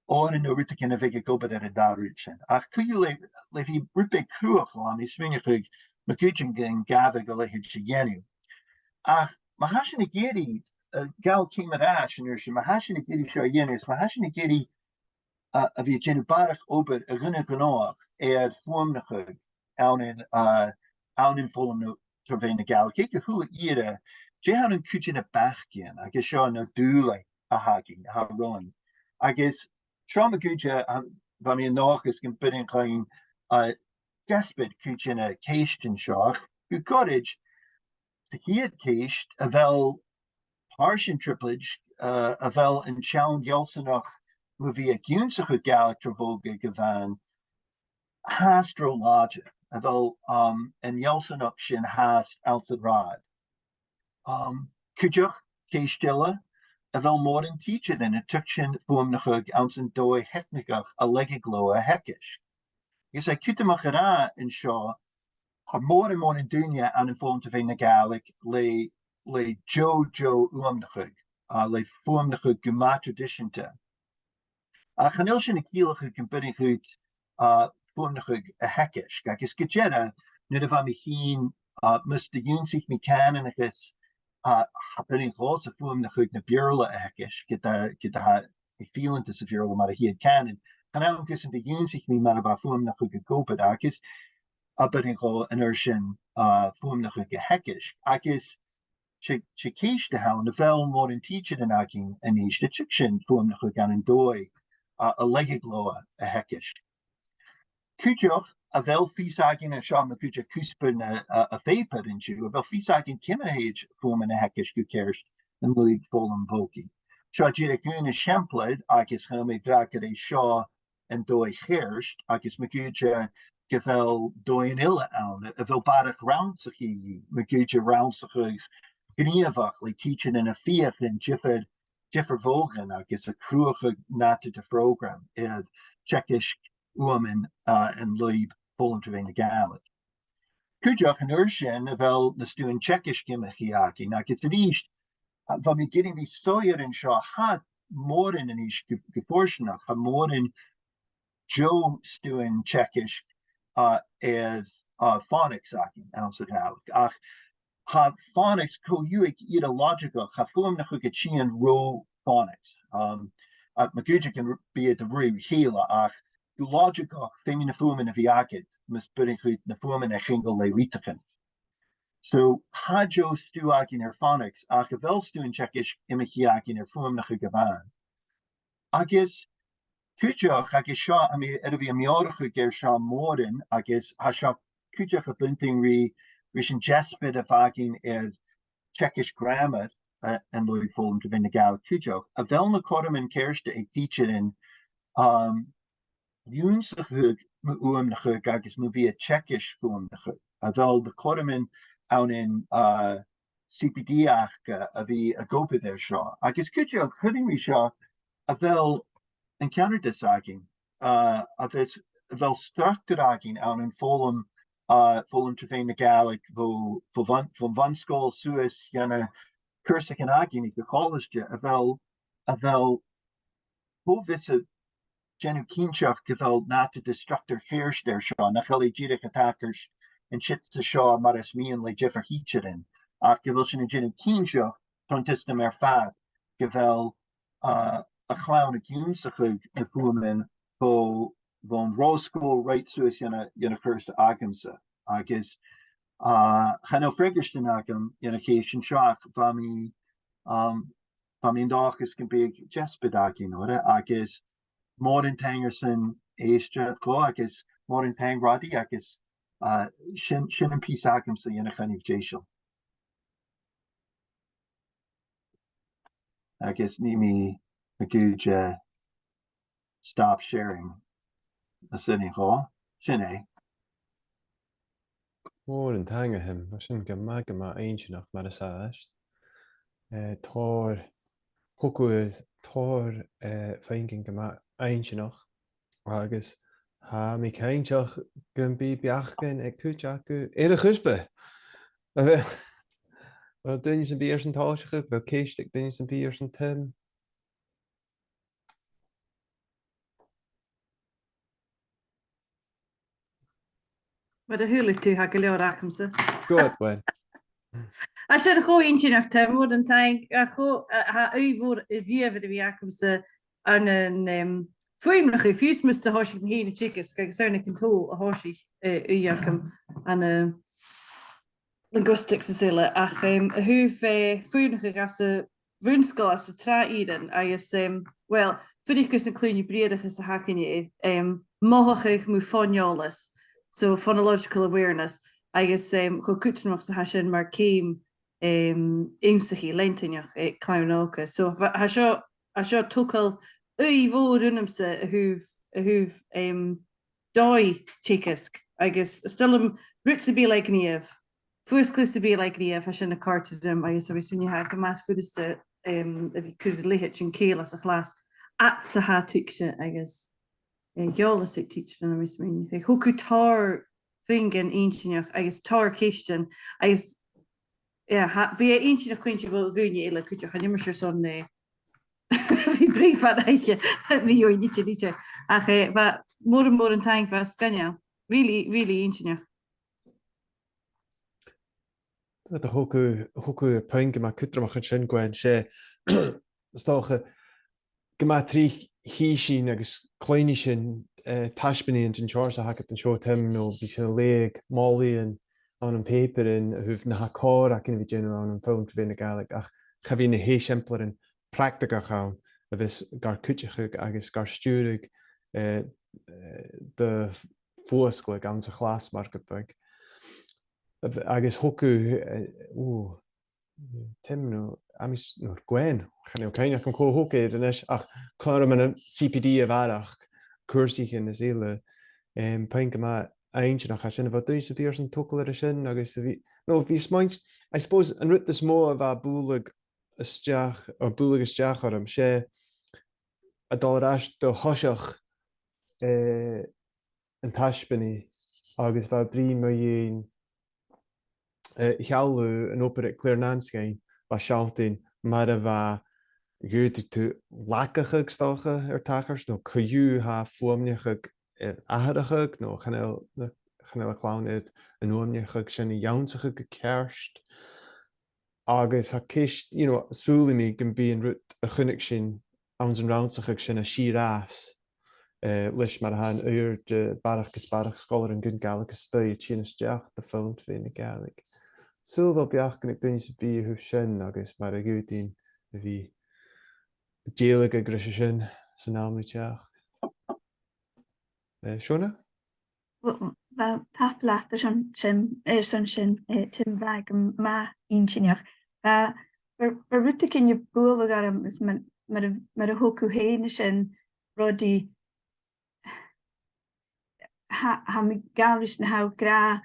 òrain no rudeigin a bhiodh ag obair air an dà rud sin. Ach co-dhiù le, le bhith rud beag cruthachail, tha mi a' smaoineachadh ma dh'fhaoidte gun gabhadh a leithid sin a dhèanamh. Ach ma tha sinn ag iarraidh, uh, gabhail ceum air ais an uair sin, ma tha sinn ag iarraidh seo a dhèanamh, is ma tha sinn ag iarraidh, uh, a bhith a' dèanamh barrachd obair a dh'aona-ghnothach air fuaimneachadh ann an, uh, ann am foghlam no tro mheadhan na Gàidhlig aig a h-uile ìre, dè th' ann an cuid de na beachdan, agus seo na dùbhlain a th' againn, a tha romhainn. Agus seo ma dh'fhaoidte, uh, bha mi an dòchas gum b' urrainn dhuinn, uh, deasbad cuid de na ceistean seo, ach gu goirid, sa chiad cheist, a bheil pàirt den trioblaid, uh, a bheil an t-seann fheallsanachd mu bhith ag ionnsachadh Gàidhlig tro bhogha gu bhean fhathast ro làidir, a bheil, um, an fheallsanachd sin fhathast anns an rathad. Um, cuideachd, ceist eile, a bheil mòran tidsearan a' tuigsinn fuaimneachadh anns an dòigh theicnigeach a leigeadh leotha a theagasg? Agus tha e cudromach a ràdh an seo, tha mòran, mòran daoine ann am foghlam tro mheadhan na Gàidhlig le, le deagh, deagh fhuaimneachadh, uh, le fuaimneachadh gu math traidiseanta. Ach chan eil sin a' ciallachadh gum b' urrainn dhut, uh, fuaimneachadh a theagasg. Agus gu dearbh, nuair a bha mi fhìn, uh, mus do dh'ionnsaich mi cànanachas, uh, b' urrainn dhomhsa fuaimneachadh na Beurla a theagasg, ged a, ged a tha mi fileanta sa Bheurla mar a' chiad chànan. Chan ann gus an do dh'ionnsaich mi mar a bha fuaimneachadh ag obair, agus b' urrainn dhomh an uair sin, uh, fuaimneachadh a theagasg. Agus 's e, 's e ceist a th' ann, a bheil mòran tidsearan againn a-nis a' tuigsinn fuaimneachadh ann an dòigh, uh, a leigeadh leotha a theagasg? Cuideachd, a bheil fios againn, agus seo ma dh'fhaodte cuspair na, a, a' phàipeir an-diugh, a bheil fios againn ciamar a thèid fuaimean a theagasg gu ceart an lùib foghlam bogaidh? Seo dìreach aon eisimpleir, agus chan eil mi ag ràdh gur e seo an dòigh cheart, agus ma dh'fhaodte gu bheil dòighean eile ann, a bheil barrachd rannsachaidh, ma dh'fhaodte rannsachadh gnìomhach le tidsearan a' feuchainn diofar, diofar mhodhan agus a' cruthachadh nàdar de phrògram air teagasg fhuaimean, uh, an lùib foghlam tro mheadhan na Gàidhlig. Cuideachd, an uair sin, a bheil na stuthan teagaisg iomchaidh againn, agus a-rithist, uh, bha mi ag iarraidh a bhith soilleir an seo, tha mòran a-nis gu, gu fortanach, tha mòran deagh stuthan teagaisg, uh, air, uh, phonics againn anns a' Ghàidhlig. Ach tha phonics co-dhiù aig ìre loidsigeach, tha fuaimneachadh a' tighinn ro phonics. Um, ach ma dh'fhaodte gum bi iad ro chèile, ach gu loidsigeach, feumaidh na fuaimean a bhith agad mus b' urrainn dhut na fuaimean a cheangal le litrichean. So, tha deagh stuth againn air phonics, ach a bheil stuthan teagaisg iomchaidh againn air fuaimneachadh a-mhàin? Agus cuideachd, agus seo, tha mi air a bhith a' meòrachadh air seo mòran, agus tha seo cuideachd a' buntainn ri, ris an deasbad a bh' againn air teagasg gràmair, uh, an lùib foghlam tro mheadhan na Gàidhlig cuideachd, a bheil na cothroman ceart aig tidsearan, um, ionnsachadh mu fhuaimneachadh agus mu bhith a' teagasg fuaimneachadh, a bheil na cothroman ann an, uh, C P D aca a bhith ag obair air seo. Agus cuideachd, chuirinn ri seo, a bheil an ceannardas againn, uh, a bheil, a bheil structar againn ann am foghlam, uh, foghlam tro mheadhan na Gàidhlig bho, bho bhun-, bhon bhun-sgoil suas dhan a' chùrsaichean againn aig a' cholaiste, a bheil, a bheil cho mhiosa dèanamh cinnteach gu bheil nàdar de structar cheart air seo, nach eil e dìreach a' tachairt an siud 's an seo mar as miann le diofar thidsearan, ach gu bheil sinn a' dèanamh cinnteach tron t-siostam air fad gu bheil, uh, a' chlann ag ionnsachadh na fuaimean bho, bhon ro-sgoil right suas dhan a', dhan a' chùrsa agamsa. Agus, uh, chan eil freagairtean agam dhan a' cheist an seo ach bha mi, um, tha mi an dòchas gum bi deasbad againn orra, agus mòran taing airson èisteachd dhomh, agus mòran taing Roddy, agus, uh, sin, sin am pìos agamsa dhen a' choinneamh deiseil. Agus nì mi a' ghoid, uh, stop sharing. Is e sin dhomh. Sin e. Mòran taing, a Shim. Bha sin gu math, gu math inntinneach mar as àbhaist. Eh, tòrr, thug thu tòrr, eh, phuingean gu math inntinneach. Agus tha mi cinnteach gum bi beachdan aig cuid aca air a' chuspair. A bheil, a bheil duine sam bith airson tòiseachadh, a bheil ceist aig duine sam bith airson tighinn? Mar a chuala tu, tha gu leòr agamsa. Go ahead, Gwen. Tha sin cho inntinneach, Tim, mòran taing. Tha cho, tha, tha ùidh mhòr a-riamh air a bhith agamsa ann an, em, fuaimneachadh, fiù 's mus do thòisich mi fhìn a' teagasg, agus ann an ceann-cinnidh a thòisich, eh, ùidh agam ann an, eh, linguistics is eile, ach, em, a thaobh, eh, fuaimneachadh anns a' bhun-sgoil anns an tràth-ìrean, agus, em, well, fuirich gus an cluinn thu briathrachas a th' againne air, em, mothachadh mu fòn-eòlas, so phonological awareness, agus, em, cho cudromach 's a tha sin mar cheum, em, ionnsachaidh leantainneach aig clann òga. So, bha, tha seo, tha seo a' togail ùidh mhòr annamsa a thaobh, a thaobh, em, dòigh teagaisg agus is toil leam rud sam bith le gnìomh, fuasgladh sam bith le gnìomh, tha sin a' còrdadh rium, agus tha mi a' smaoineachadh gu math furasta, em, a bhith a' cur a leithid sin cèile sa chlas, ach 's e a tha tuigse agus, eh, eòlas aig tidsearan, tha mi a' smaoineachadh. Thug thu tòrr phuingean inntinneach agus tòrr cheistean, agus, yeah, tha, bha e inntinneach cluinntinn bho dhaoine eile cuideachd, chan eil mise airson, eh, bhith brìghde fad oidhche, bhith ionnsachadh idir. Ach, eh, bha, mòran, mòran taing, bha e sgoinneil. Really, really inntinneach. Tha, thug thu, thug thu puing gu math cudromach an sin, Gwen, 's e, is dòcha, gu math tric chì sinn agus cluinnidh sinn, eh, taisbeanaidhean den t-seòrsa a th' agad an seo, Tim, no bidh sinn a' leughadh molaidhean ann am pàipearan a thaobh na tha còir againn a bhith a' dèanamh ann am foghlam tro mheadhan na Gàidhlig, ach cha bhi na h-eisimpleirean practaigeach ann a bhios gar cuideachadh agus gar stiùireadh, eh, eh, do fhuasgladh anns a' chlas mar gum biodh. Agus thug thu, eh, ò, Tim no Amis no Gwen, chan eil cuimhne agam cò thog e a-nis, ach cothrom ann an C P D a bharrachd, cùrsaichean is eile, em, puing gu math inntinneach a tha sin, a bheil duine sam bith airson togail air a sin, agus a bhith, no, bhith a' smaoint, I suppose, an rud as motha a bha a' bualadh a-steach, a' bualadh a-steach orm, 's e a' dol air ais do thoiseach, eh, an taisbeanaidh agus bha e a' bruidhinn mu dheidhinn, eh, sheall thu an obair aig Claire Nanskine, bha i a' sealltainn mar a bha, dh'fhaodadh tu lagachadh, 's dòcha, air tachairt, no co-dhiù tha fuaimneachadh air atharrachadh, no chan eil, no chan eil a' chlann air an fhuaimneachadh sin a dhannsa gu ceart. Agus tha ceist, you know, saoilidh mi gum bi an rud a chunnaic sinn anns an rannsachadh sin a' sìor fhàs, eh, leis mar a tha an uiread de bharrachd is barrachd sgoilearan gun Ghàidhlig a-staigh a' tighinn a-steach do fhoghlam tro mheadhan na Gàidhlig. Saoil a bheil beachdan aig duine sam bith a thaobh sin agus mar a dh'fhaodainn a bhith a' dèiligeadh ris a sin san àm ri teachd. Eh, Shona? Well, well, tapadh leat airson sin, airson sin, eh, Tim, bha e gu math inntinneach. Bha, bha, bha rudeigin a' bualadh orm, is mar, mar a, mar a thog thu fhèin an sin, Ruairidh, tha, tha mi a' gabhail ris na tha thu ag ràdh,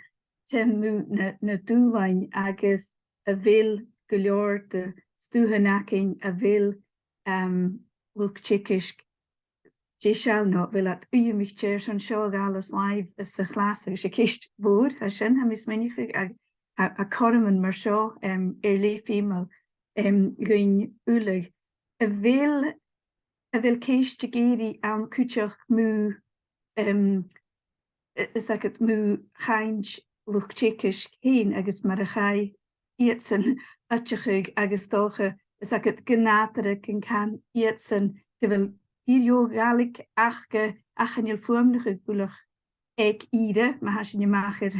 Tim, mu na, na dùbhlain agus a bheil gu leòr de stuthan againn a bheil, em, luchd-teagaisg deiseil, no a bheil iad uidheamaichte airson seo a ghabhail air làimh sa chlas, agus 's e ceist mhòr a tha sin, tha mi a' smaoineachadh, ach tha, tha cothroman mar seo, em, air leth feumail, em, dhuinn uile. A bheil, a bheil ceist ag èirigh ann cuideachd mu, em, i-, is agad mu chainnt luchd-teagaisg fhèin agus mar a chaidh iadsan oideachadh agus 's dòcha, is agad gu nàdarra gun can iadsan gu bheil fìor dheagh Ghàidhlig aca, ach chan eil fuaimneachadh buileach aig ìre, ma tha sinn a-mach air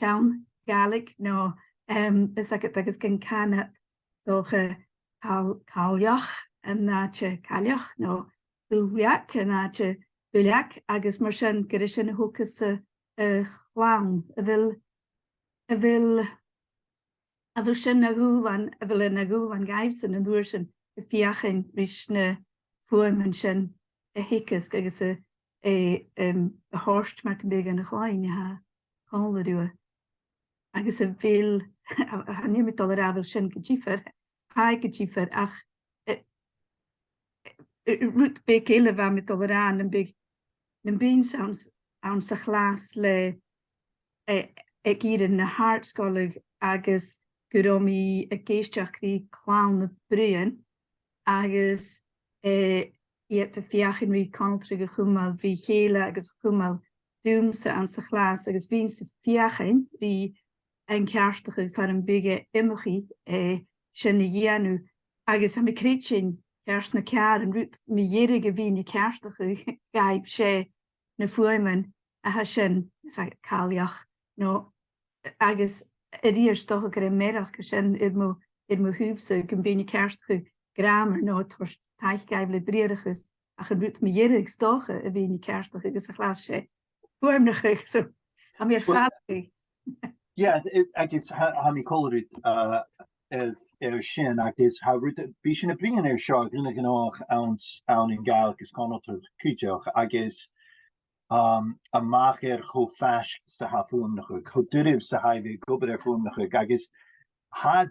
seann Ghàidhlig, no, em, is agad agus gun can iad 's dòcha cail-, cailleach an àite cailleach, no builleag an àite buileag, agus mar sin gur e sin a thogas a, a' chlann. A bheil, a bheil, a bheil sin na dhùbhlan, a bheil e na dhùbhlan dhaibhsan an uair sin a' feuchainn ris na fuaimean sin a theagasg agus a, a, em, a thoirt mar gum biodh dhan a' chloinn a tha còmhla riutha. Agus a bheil, a, a, chan eil mi a' dol a ràdh a bheil sin gu diofar, tha e gu diofar, ach, eh, eh, rud beag eile a bha mi a' dol a ràdh, nam biodh, nam bithinn-sa anns, anns a' chlas le, eh, aig ìre na h-àrd-sgoile agus gun robh mi ag èisteachd ri clann a' bruidhinn agus, eh, iad a' feuchainn ri conaltradh a chumail ri chèile agus a chumail riumsa anns a' chlas, agus bhithinn-sa a' feuchainn ri an ceartachadh far am biodh e iomchaidh, eh, sin a dhèanamh. Agus tha mi a' creidsinn, ceart no ceàrr, an rud mu dheireadh a bhithinn a' ceartachadh dhaibh, 's e na fuaimean a tha sin, is e cailleach, no, agus a-rithist, 's dòcha gur e mearachd a tha sin air mo, air mo thaobh-sa, gum bithinn a' ceartachadh gràmar no a' toirt taic dhaibh le briathrachas, ach an rud mu dheireadh, 's dòcha, a bhithinn a' ceartachadh anns a' chlas, 's e fuaimneachadh, so, tha mi air fàgail. Yeah, it, agus tha, tha mi còmhla riut, uh, air, air sin, agus tha rud, bidh sinn a' bruidhinn air seo a dh'aona-ghnothach ann, ann an Gàidhlig is Conaltradh cuideachd, agus um, a-mach air cho faisg 's a tha fuaimneachadh, cho doirbh 's a tha e a bhith ag obair air fuaimneachadh, agus tha,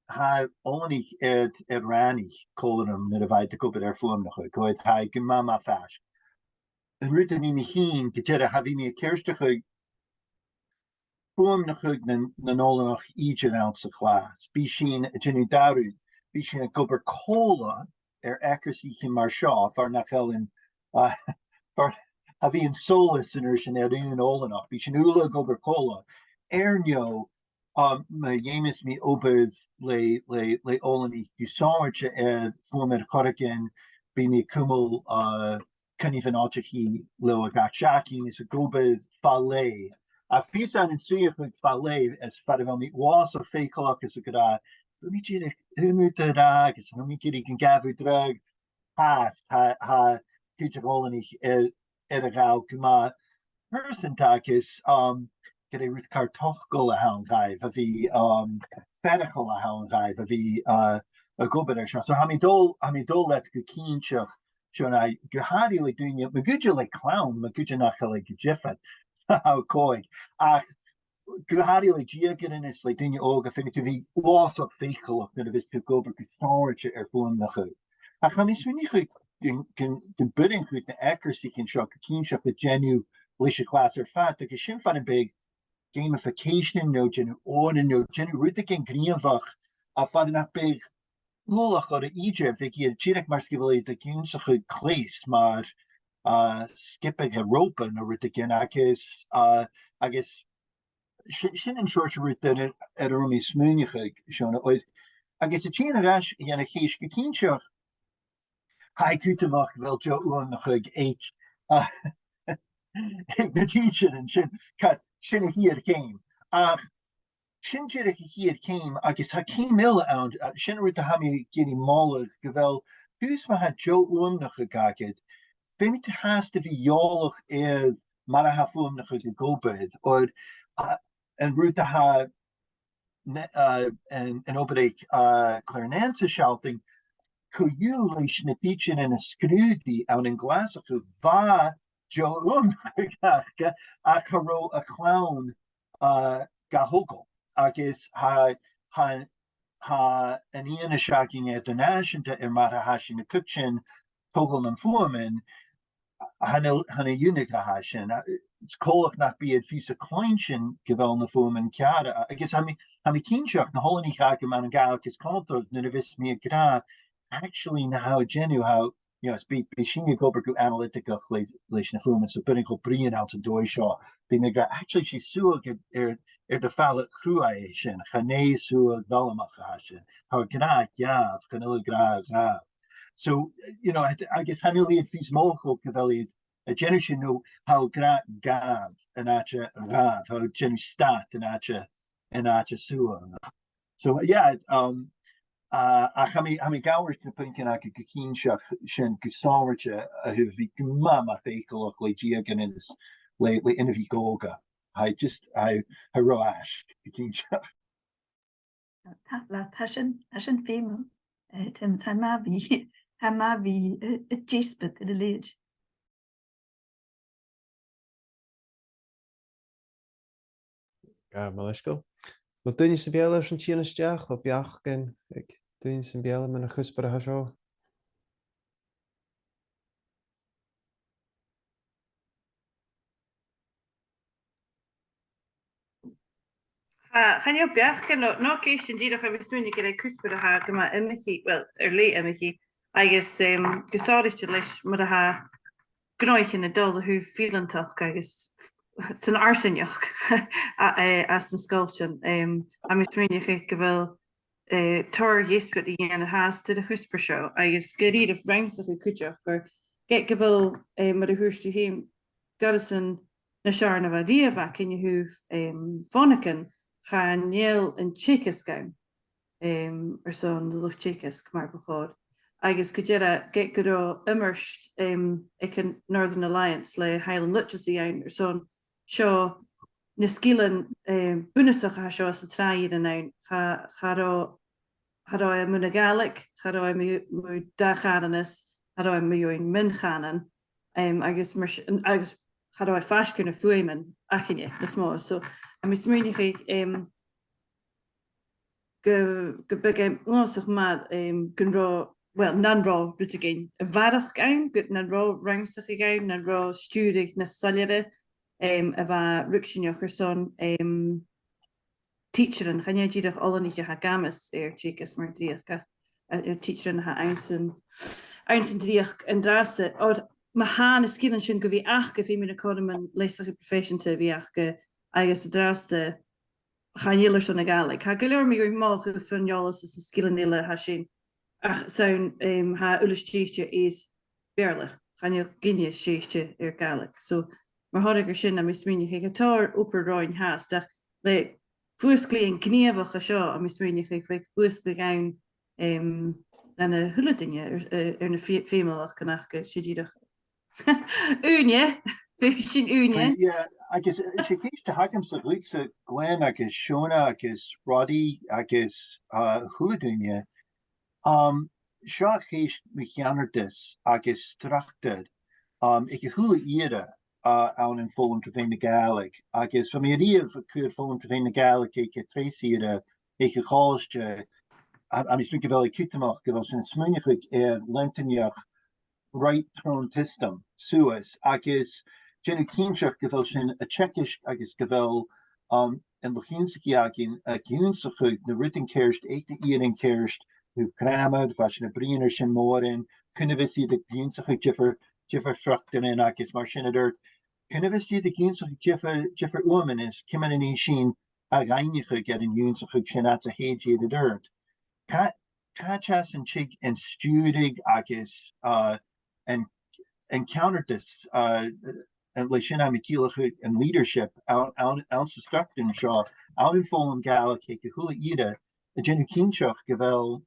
tha oileanaich air, air rànaich còmhla rium nuair a bha iad ag obair air fuaimneachadh, gu bheil, tha e gu math, math faisg. An rud a nì mi fhìn, gu dearbh, cha bhi mi a' ciallachadh fuaimneachadh nan, nan oileanach idir anns a' chlas. Bidh sinn a' dèanamh dà rud, bidh sinn ag obair còmhla air eacarsaichean mar seo, far nach eil an, uh, far, cha bhi an solas an uair sin air aon oileanach, bidh sinn uile ag obair còmhla. Air neo, um, ma dh'fheumas mi obair le, le, le oileanaich gu sònraichte air fuaim air choreigin, bidh mi a' cumail, uh, coinneamhan oideachaidh leotha gach seachdain is ag obair fa leth. Ach fiù 's ann an suidheachadh fa leth, is far a bheil mi uabhasach faiceallach is ag ràdh, feumaidh mi dìreach aon rud a ràdh, agus feumaidh mi dìreach an gabhail dragh, tha, tha, tha cuid de dh'oileanaich air, air a ghabhail gu math pearsanta agus, um, gur e rud car togail a th' ann dhaibh a bhith, um, faireachail a th' ann dhaibh a bhith, uh, ag obair air seo. So tha mi a' dol, tha mi a' dol leat gu cinnteach, Seonag, gu h-àraidh le daoine, ma dh'fhaoidte le clann, ma dh'fhaoidte nach eil e gu diofar, tha e còig. Ach gu h-àraidh le deugairean is le daoine òga, feumaidh tu bhith uabhasach faiceallach nuair a bhios tu ag obair gu sònraichte air fuaimneachadh. Ach tha mi a' smaoineachadh gun, gun, gum b' urrainn dhut na h-eacarsaichean seo gu cinnteach a dhèanamh leis a' chlas air fad, agus sin far am biodh gamification no dèanamh òrain no dèanamh rudeigin gnìomhach, a, far nach biodh uallach orra idir, bhiodh iad dìreach mar 's gu bheil iad ag ionnsachadh cleas mar, uh, sgiobaidh air ròpa no rudeigin agus, uh, agus si-, sin an seòrsa rud air, air an robh mi a' smaoineachadh, Seonag, oir, agus a' tighinn air ais dhan a' cheist gu cinnteach, tha e cudromach gu bheil deagh fhuaimneachadh aig, uh, aig na tidsearan, sin, ca-, sin a' chiad cheum. Ach sin dìreach a' chiad cheum, agus tha ceum eile ann, uh, sin an rud a tha mi ag iarraidh moladh, gu bheil, fiù 's ma tha deagh fhuaimneachadh agad, feumaidh tu fhathast a bhith eòlach air mar a tha fuaimneachadh ag obair, oir, uh, an rud a tha na, uh, an, an obair aig, uh, Claire Nance a' sealltainn, co-dhiù leis na tidsearan a sgrùdaich ann an Glaschu, bha deagh fhuaimneachadh aca, ach cha robh a' chlann, uh, ga thogail. Agus tha, tha, tha an fhianais againn eadar-nàiseanta air mar a tha sinn a' tuigsinn togail nam fuaimean, chan eil, chan e iongnadh a tha sin. A, is coltach nach bi iad fiù 's a' cluinntinn gu bheil na fuaimean ceàrr, a, agus tha mi, tha mi cinnteach na h-oileanaich agam ann an Gàidhlig is Conaltradh, nuair a bhios mi ag ràdh, actually, na tha thu a' dèanamh, tha, you know, is bidh, bidh sinne ag obair gu analyticach le, leis na fuaimean, so b' urrainn dhomh bruidhinn anns an dòigh seo. Bidh mi ag ràdh, actually, 's e suathadh air, air, air do phàilt chruaidh a tha sin, chan e suathadh mholaimneach a tha sin. Tha thu ag ràdh gabh, chan eil thu ag ràdh gabh. So, you know, agus chan eil iad fiù 's mothachail gu bheil iad a' dèanamh sin, no tha thu ag ràdh gabh an àite ghabh, tha thu a' dèanamh stad an àite, an àite suathadh. So, yeah, um, uh, ach tha mi, tha mi ag amharc air na puingean agad gu cinnteach, sin gu sònraichte, a thaobh a bhith gu math, math faiceallach le deugairean is le, le inbhich òga. Tha e just, tha, tha e ro fhaisg gu cinnteach. Tapadh leat, tha sin, tha sin feumail. Eh, Tim, tha e math a bhith, tha e math a bhith, eh, a' deasbad air a leithid. Gabh mo leisgeul. A bheil duine sam bith eile airson tighinn a-steach, a bheil beachdan aig duine sam bith eile mun a' chuspair a tha seo? Tha, chan eil beachdan no, no ceistean dìreach, a bheil smaoineachadh gur e cuspair a tha gu math iomchaidh, well, air leth iomchaidh, agus, em, gu sònraichte leis mar a tha gnothaichean a' dol a thaobh fileantachd agus san fharsaingeachd a, eh, anns na sgoiltean. Em, tha mi a' smaoineachadh gu bheil, eh, tòrr dheasbad a dhèanamh fhathast air a' chuspair seo, agus gu h-àraidh rannsachadh cuideachd, gur, ged gu bheil, eh, mar a thuirt thu fhèin, goireasan nas fheàrr na bha riamh againn a thaobh, em, fònaigean, chan eil an teagasg ann, em, airson luchd-teagaisg mar bu chòir. Agus gu dearbh, ged gun robh iomairt, em, aig an Northern Alliance le Highland Literacy ann airson seo na sgilean, em, bunasach a tha seo san tràth-ìrean ann, cha, cha robh, cha robh e mun a' Ghàidhlig, cha robh e mu, mu dà-chànanas, cha robh e mu dheidhinn mion-chànan, em, agus mar s-, agus cha robh e faisg air na fuaimean againne nas motha. So, tha mi a' smaoineachadh, em, gu, gum biodh e uabhasach math, em, gun robh, well, nan robh rudeigin a bharrachd ann, gu, nan robh rannsachadh ann, nan robh stiùireadh nas soilleire, em, a bha ruigsinneach airson, em, tidsearan, chan e dìreach oileanaich a tha ag amas air teagasg mar dhreuchd, ach, eh, air tidsearan a tha anns an, anns an dreuchd an-dràsta. Oir ma tha na sgilean sin gu bhith aca, feumaidh na cothroman leasachaidh proifeiseanta a bhith aca, agus an-dràsta, chan eil airson na Gàidhlig. Tha gu leòr, mi a' mothachadh, fon eòlas is na sgilean eile a tha sin. Ach 's ann, em, tha uile stèidhichte air Beurla. Chan eil gin a' stèidhichte air Gàidhlig. So, mar thoradh air sin, tha mi a' smaoineachadh gu bheil tòrr obair romhainn fhathast, ach le fuasglaidhean gnìomhach an seo, tha mi a' smaoineachadh, like, fuasgladh ann, em, dhan a h-uile duine air, air, air na feu-, feumalachdan aca, 's e dìreach ùine, bidh sin ùine. Yeah, agus 's e ceist a th' agamsa dhutsa, Glenn agus Shona agus Roddy agus, uh, a h-uile duine. Um, seo a' cheist mu cheannardas agus structar, um, aig a h-uile ìre, uh, ann am foghlam tro mheadhan na Gàidhlig. Agus bha mi a-riamh a' cur foghlam tro mheadhan na Gàidhlig aig an treas ìre aig a' cholaiste, a, a, tha mi a' smaoineachadh gu bheil e cudromach gu bheil sinn a' smaoineachadh air leantainneachd right tron t-siostam suas, agus dèanamh cinnteach gu bheil sinn a' teagasg agus gu bheil, um, an luchd-ionnsachaidh againn ag ionnsachadh na rudan ceart aig na h-ìrean ceart, tro ghràmar, bha sinn a' bruidhinn air sin mòran, cuin a bhios iad ag ionnsachadh diofar, diofar structaran agus mar sin air adhart, cuin a bhios iad ag ionnsachadh diofar, diofar fhuaimean is ciamar a nì sinn ath-dhaingneachadh air an ionnsachadh sin fhad 's a thèid iad air adhart. Cà, càit an tig an stiùireadh agus, uh, an, an ceannardas, uh, an, leis sin tha mi a' ciallachadh an leadership ann, ann, anns an structar seo, ann am foghlam Gàidhlig aig a h-uile ìre, a' dèanamh cinnteach gu bheil,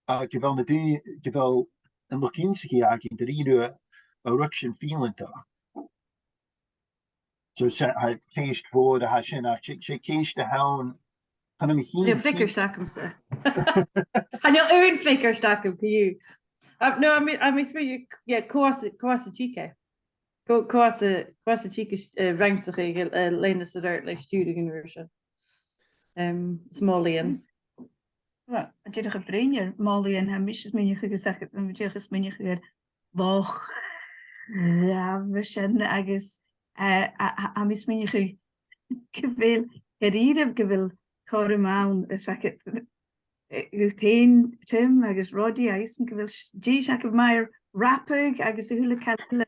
uh, gu bheil na daoine, gu bheil an luchd-ionnsachaidh againn dha-rìribh a' ruigsinn fileantachd. So 's e, tha ceist mhòr a tha sin, ach 's e, 's e ceist a th' ann, chan eil mi cinnteach. Chan eil freagairt agamsa. Chan eil aon fhreagairt agam co-dhiù. Uh, no, tha mi, tha mi a' smaoineachadh, yeah, cò às a, cò às a thig e. Cò, cò às a, cò às a thig, eh, rannsachadh, eh, leanas air adhart le stiùireadh an uair sin. Em, is molaidhean. Well, dìreach a' bruidhinn air molaidhean, tha mise a' smaoineachadh gu bheil, dìreach a' smaoineachadh air luchd-labhairt sin agus, eh, a, a, tha mi a' smaoineachadh gu bheil, dha-rìribh gu bheil cothrom ann, is aca, eh, dhut fhèin, Tim agus Roddy, agus gu bheil s-, dithis agaibh math air rapadh agus a h-uile càil eile,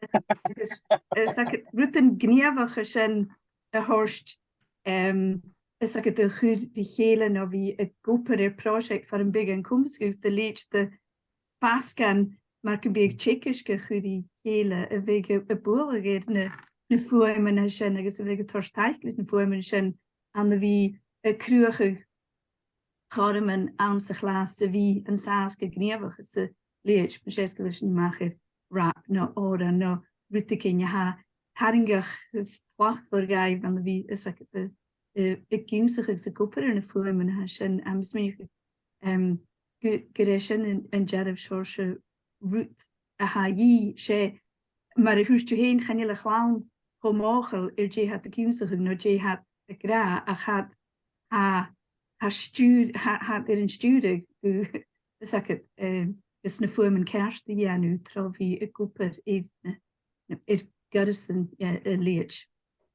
agus, eh, is aca rudan gnìomhacha sin a thoirt, em, is aca do chur ri chèile no bhith ag obair air pròiseact far am biodh e an comas dhut a leithid de fhasgadh mar gum biodh teagasg a chur ri chèile a bhiodh a', a' bualadh air na, na fuaimean sin agus a bhiodh a' toirt taic leis na fuaimean sin ann a bhith a' cruthachadh cothroman anns a' chlas a bhith an sàs gu gnìomhach is a leithid, mas e 's gu bheil sinn a-mach air rap no òran no rudeigin a tha tarraingeach is tlachdmhor dhaibh ann a bhith is aca, eh, eh, ag ionnsachadh agus ag obair air na fuaimean a tha sin, agus mi, em, gu, gur e sin an, an dearbh seòrsa rud a tha a dhìth, 's e, mar a thuirt thu fhèin, chan eil a' chlann cho mothachail air dè tha iad ag ionnsachadh no dè tha iad ag ràdh, ach tha, tha, tha stiùir-, tha, tha iad air an stiùireadh gu, is aca, eh, is na fuaimean ceart a dhèanamh tro bhith ag obair air na, na, air goireasan, eh, a leithid,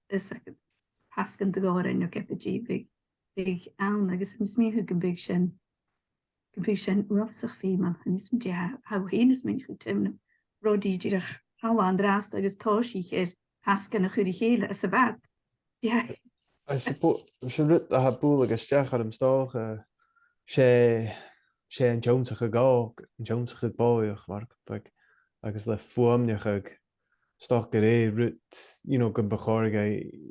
is aca, pasgan de dh'òrain no ge b' e dè bhiodh, bhiodh ann, agus tha mi a' smaoineachadh gum biodh sin, gum biodh sin uabhasach feumail. Chan eil fhios 'm dè tha, tha thu fhèin a' smaoineachadh, Tim, no Roddy, dìreach thalla an-dràsta agus tòisich air pasgan a chur ri chèile às a' bhad. Yeah. Agus 's e bu-, 's e rud a tha a' bualadh a-steach orm 's dòcha, 's e, 's e an t-ionnsachadh òg, an t-ionnsachadh bòidheach, mar gum biodh, agus le fuaimneachadh, 's dòcha gur e rud, you know, gum bu chòir dha,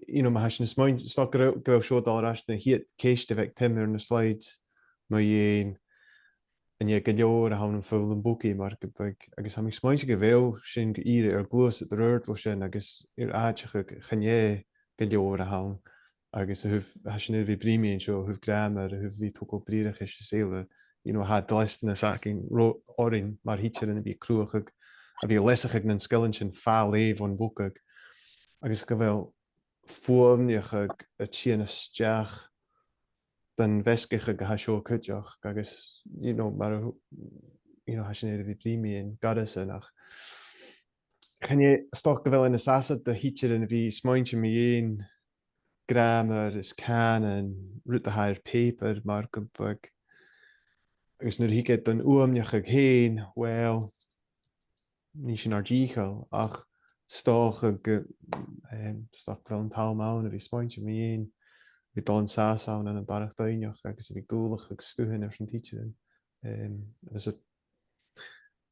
you know, ma tha sinn a' smaoin-, 's dòcha gu bheil, gu bheil seo a' dol air ais na chiad cheist a bh' aig Tim air na slides mu dheidhinn, an e gu leòr a th' ann am foghlam bogaidh, mar gum biodh, agus tha mi a' smaointinn gu bheil sinn gu ìre air gluasad air adhart bho sin agus air aideachadh chan e gu leòr a th' ann, agus a thaobh, tha sinn air a bhith a' bruidhinn mu dheidhinn seo, a thaobh gràmar, a thaobh a bhith a' togail briathrachas is eile, you know, tha dleastanas againn ro-, oirnn mar thidsearan a bhith a' cruthachadh, a bhith a' leasachadh nan sgilean sin fa leth bhon bhogadh. agus gu bheil fuaimneachadh a' tighinn a-steach don mheasgachadh a tha seo cuideachd, agus, you know, mar a, you know, tha sinn air a bhith bruidhinn mu dheidhinn goireasan, ach chan e, 's dòcha gu bheil e nas fhasa do thidsearan a bhith a' smaointinn mu dheidhinn gràmar is cànan, rud a tha air pàipear mar gum biodh. Agus nuair a thig iad don fhuaimneachadh fhèin, well, nì sinn ar dìcheall, ach 's dòcha gu, em, 's dòcha gu bheil an t-àm ann a bhith a' smaointinn mu dheidhinn, a bhith a' dol an sàs ann ann am barrachd doimhneachd agus a bhith a' gabhail stuthan airson tidsearan. Em, agus a,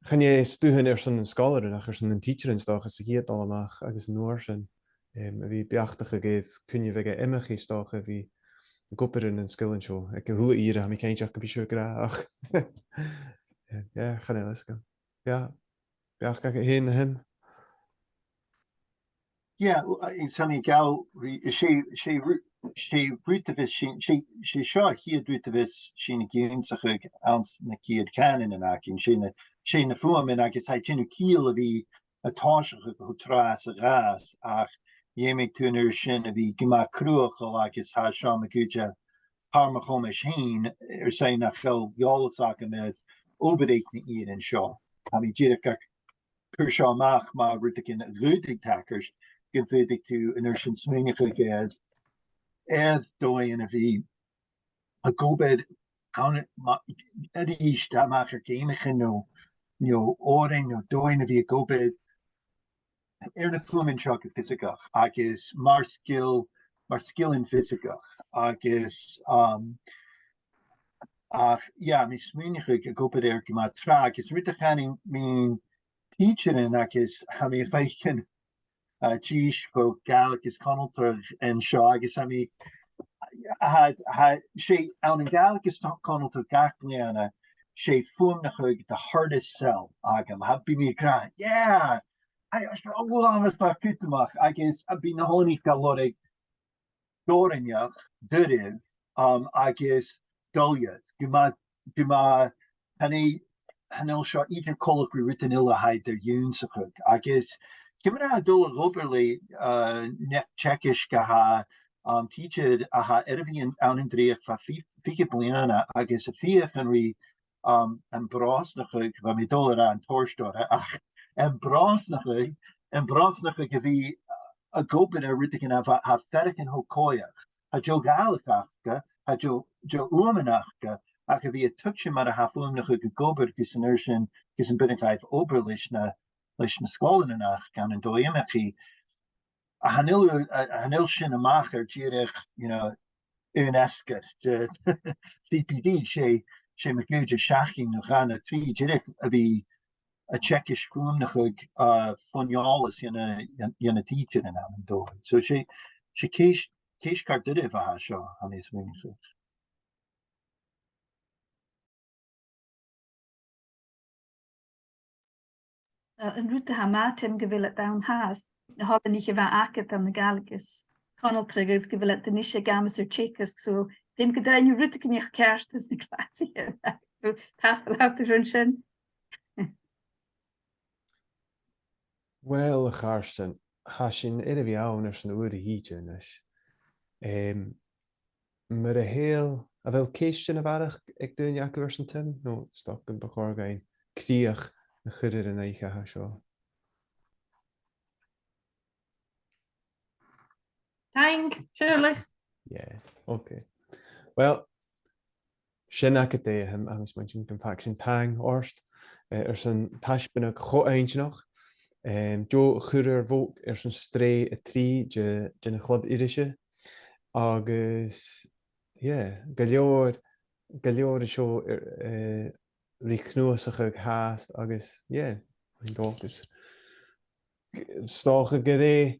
chan e stuthan airson nan sgoilearan ach airson nan tidsearan 's dòcha sa chiad dol a-mach agus an uair sin, em, a bhith a' beachdachadh air cuin a bhiodh e iomchaidh 's dòcha a bhith ag obair anns na sgilean seo. Aig a h-uile ìre, tha mi cinnteach gum bi sibh ag ràdh, ach, yeah, chan eil fhios agam. Yeah. Beachd agad fhèin, a Shim? Yeah, well, uh, is tha mi a' gabhail ri, 's e, 's e ru-, 's e rud a bhios sinn, 's e, 's e seo a' chiad rud a bhios sinn ag ionnsachadh anns na ciad chànanan againn, 's e na, 's e na fuaimean agus tha e a' dèanamh ciall a bhith a' tòiseachadh cho tràth 's a ghabhas, ach dh'fheumadh tu an uair sin a bhith gu math cruthachail agus tha seo ma dh'fhaodte thar mo chomais fhèin, air sgàth nach eil eòlas agam air obair aig na h-ìrean seo. Tha mi dìreach a' cur seo a-mach mar rudeigin a dh'fhaodadh tachairt, gum faodadh tu an uair sin smaoineachadh air, air dòighean a bhith ag obair ann, ma, a-rithist a-mach air geamaichean no, no òrain no dòighean a bhith ag obair air na fuaimean seo gu fiosaigeach agus mar sgil, mar sgilean fiosaigeach agus, um, ach, yeah, tha mi a' smaoineachadh ag obair air gu math tràth agus rud a chanainn mun tidsearan agus tha mi a' faicinn, uh, dithis bho Ghàidhlig is Conaltradh an seo agus tha mi, tha, tha, 's e ann an Gàidhlig is Conaltradh gach bliadhna, 's e fuaimneachadh the hardest sell agam. Tha, bidh mi ag ràdh, yeah, I, I, oh, well, that's not good to me. Agus, uh, bidh na h-òrain ga lorg dòrainneach, duilich, um, agus doirbh. Gu math, gu math, chan e, chan eil seo idir coltach ri rudan eile a tha iad air ionnsachadh. Agus ciamar a tha dol a dh'obair le, uh, neach-teagaisg a tha, um, tidsear a tha air a bhith ann, ann an dreuchd bho fi-, fichead bliadhna agus a' feuchainn ri um, am brosnachadh, bha mi dol a ràdh an toirt orra, ach am brosnachadh, am brosnachadh a bhith, uh, ag obair air rudeigin a bha, tha faireachdainn cho còir. Tha deagh Ghàidhlig aca, tha deagh, deagh fhuaimean aca, ach a bhith a' tuigsinn mar a tha fuaimneachadh ag obair gus an uair sin, gus am b' urrainn dhaibh obair leis na, leis na sgoilearan aca ann an dòigh iomchaidh. A chan eil, a, a chan eil sin a-mach air dìreach, you know, aon fheasgar de C P D, 's e, 's e ma dh'fhaodte seachdain no dhà no trì dìreach a bhith a' teagasg fuaimneachadh, uh, fon eòlas dha na, dha na tidsearan ann an dòigh. So 's e, 's e ceis-, ceist car duilich a tha seo, tha mi a' smaoineachadh. Uh, an rud a tha math, Tim, gu bheil iad ann fhathast, na h-oileanaich a bha agad ann an Gàidhlig is Conaltradh agus gu bheil iad a-nis ag amas air teagasg, so tha mi a' dèanamh rudeigin ceart anns na clasaichean. So, tapadh leat airson sin. Well, a Chairstìona, tha sinn air a bhith ann airson uair a thìde a-nis. Em, mura h-e, a bheil ceistean a bharrachd aig duine agaibh airson Tim? No, 's dòcha gum bu chòir dhuinn crìoch a chur air an oidhche a tha seo. Taing, Shirley. Yeah, okay. Well, sin agad e, um, agus mar sin gum faic sinn taing ort, eh, airson taisbeanadh cho inntinneach, em, deagh chur air bhog airson sreath a trì de, de na club irise. Agus, yeah, gu leòr, gu leòr an seo, eh, ri chnuasachadh fhathast agus, yeah, an dòchas 's dòcha gur e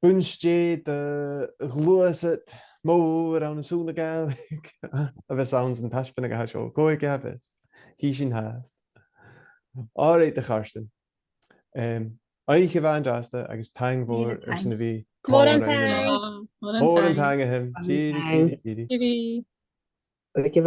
bun-stèidh de ghluasad mòr ann an saoghal na Gàidhlig a bhios anns an taisbeanadh a tha seo. Cò aig a tha fios? Chì sinn fhathast. All right, a Chairstìona. Em, oidhche mhath an-dràsta agus taing mhòr airson a bhith còmhla rinn a-nochd. Mòran taing. Mòran taing, a Shim. Tìoraidh, tìoraidh, tìoraidh. Tìoraidh.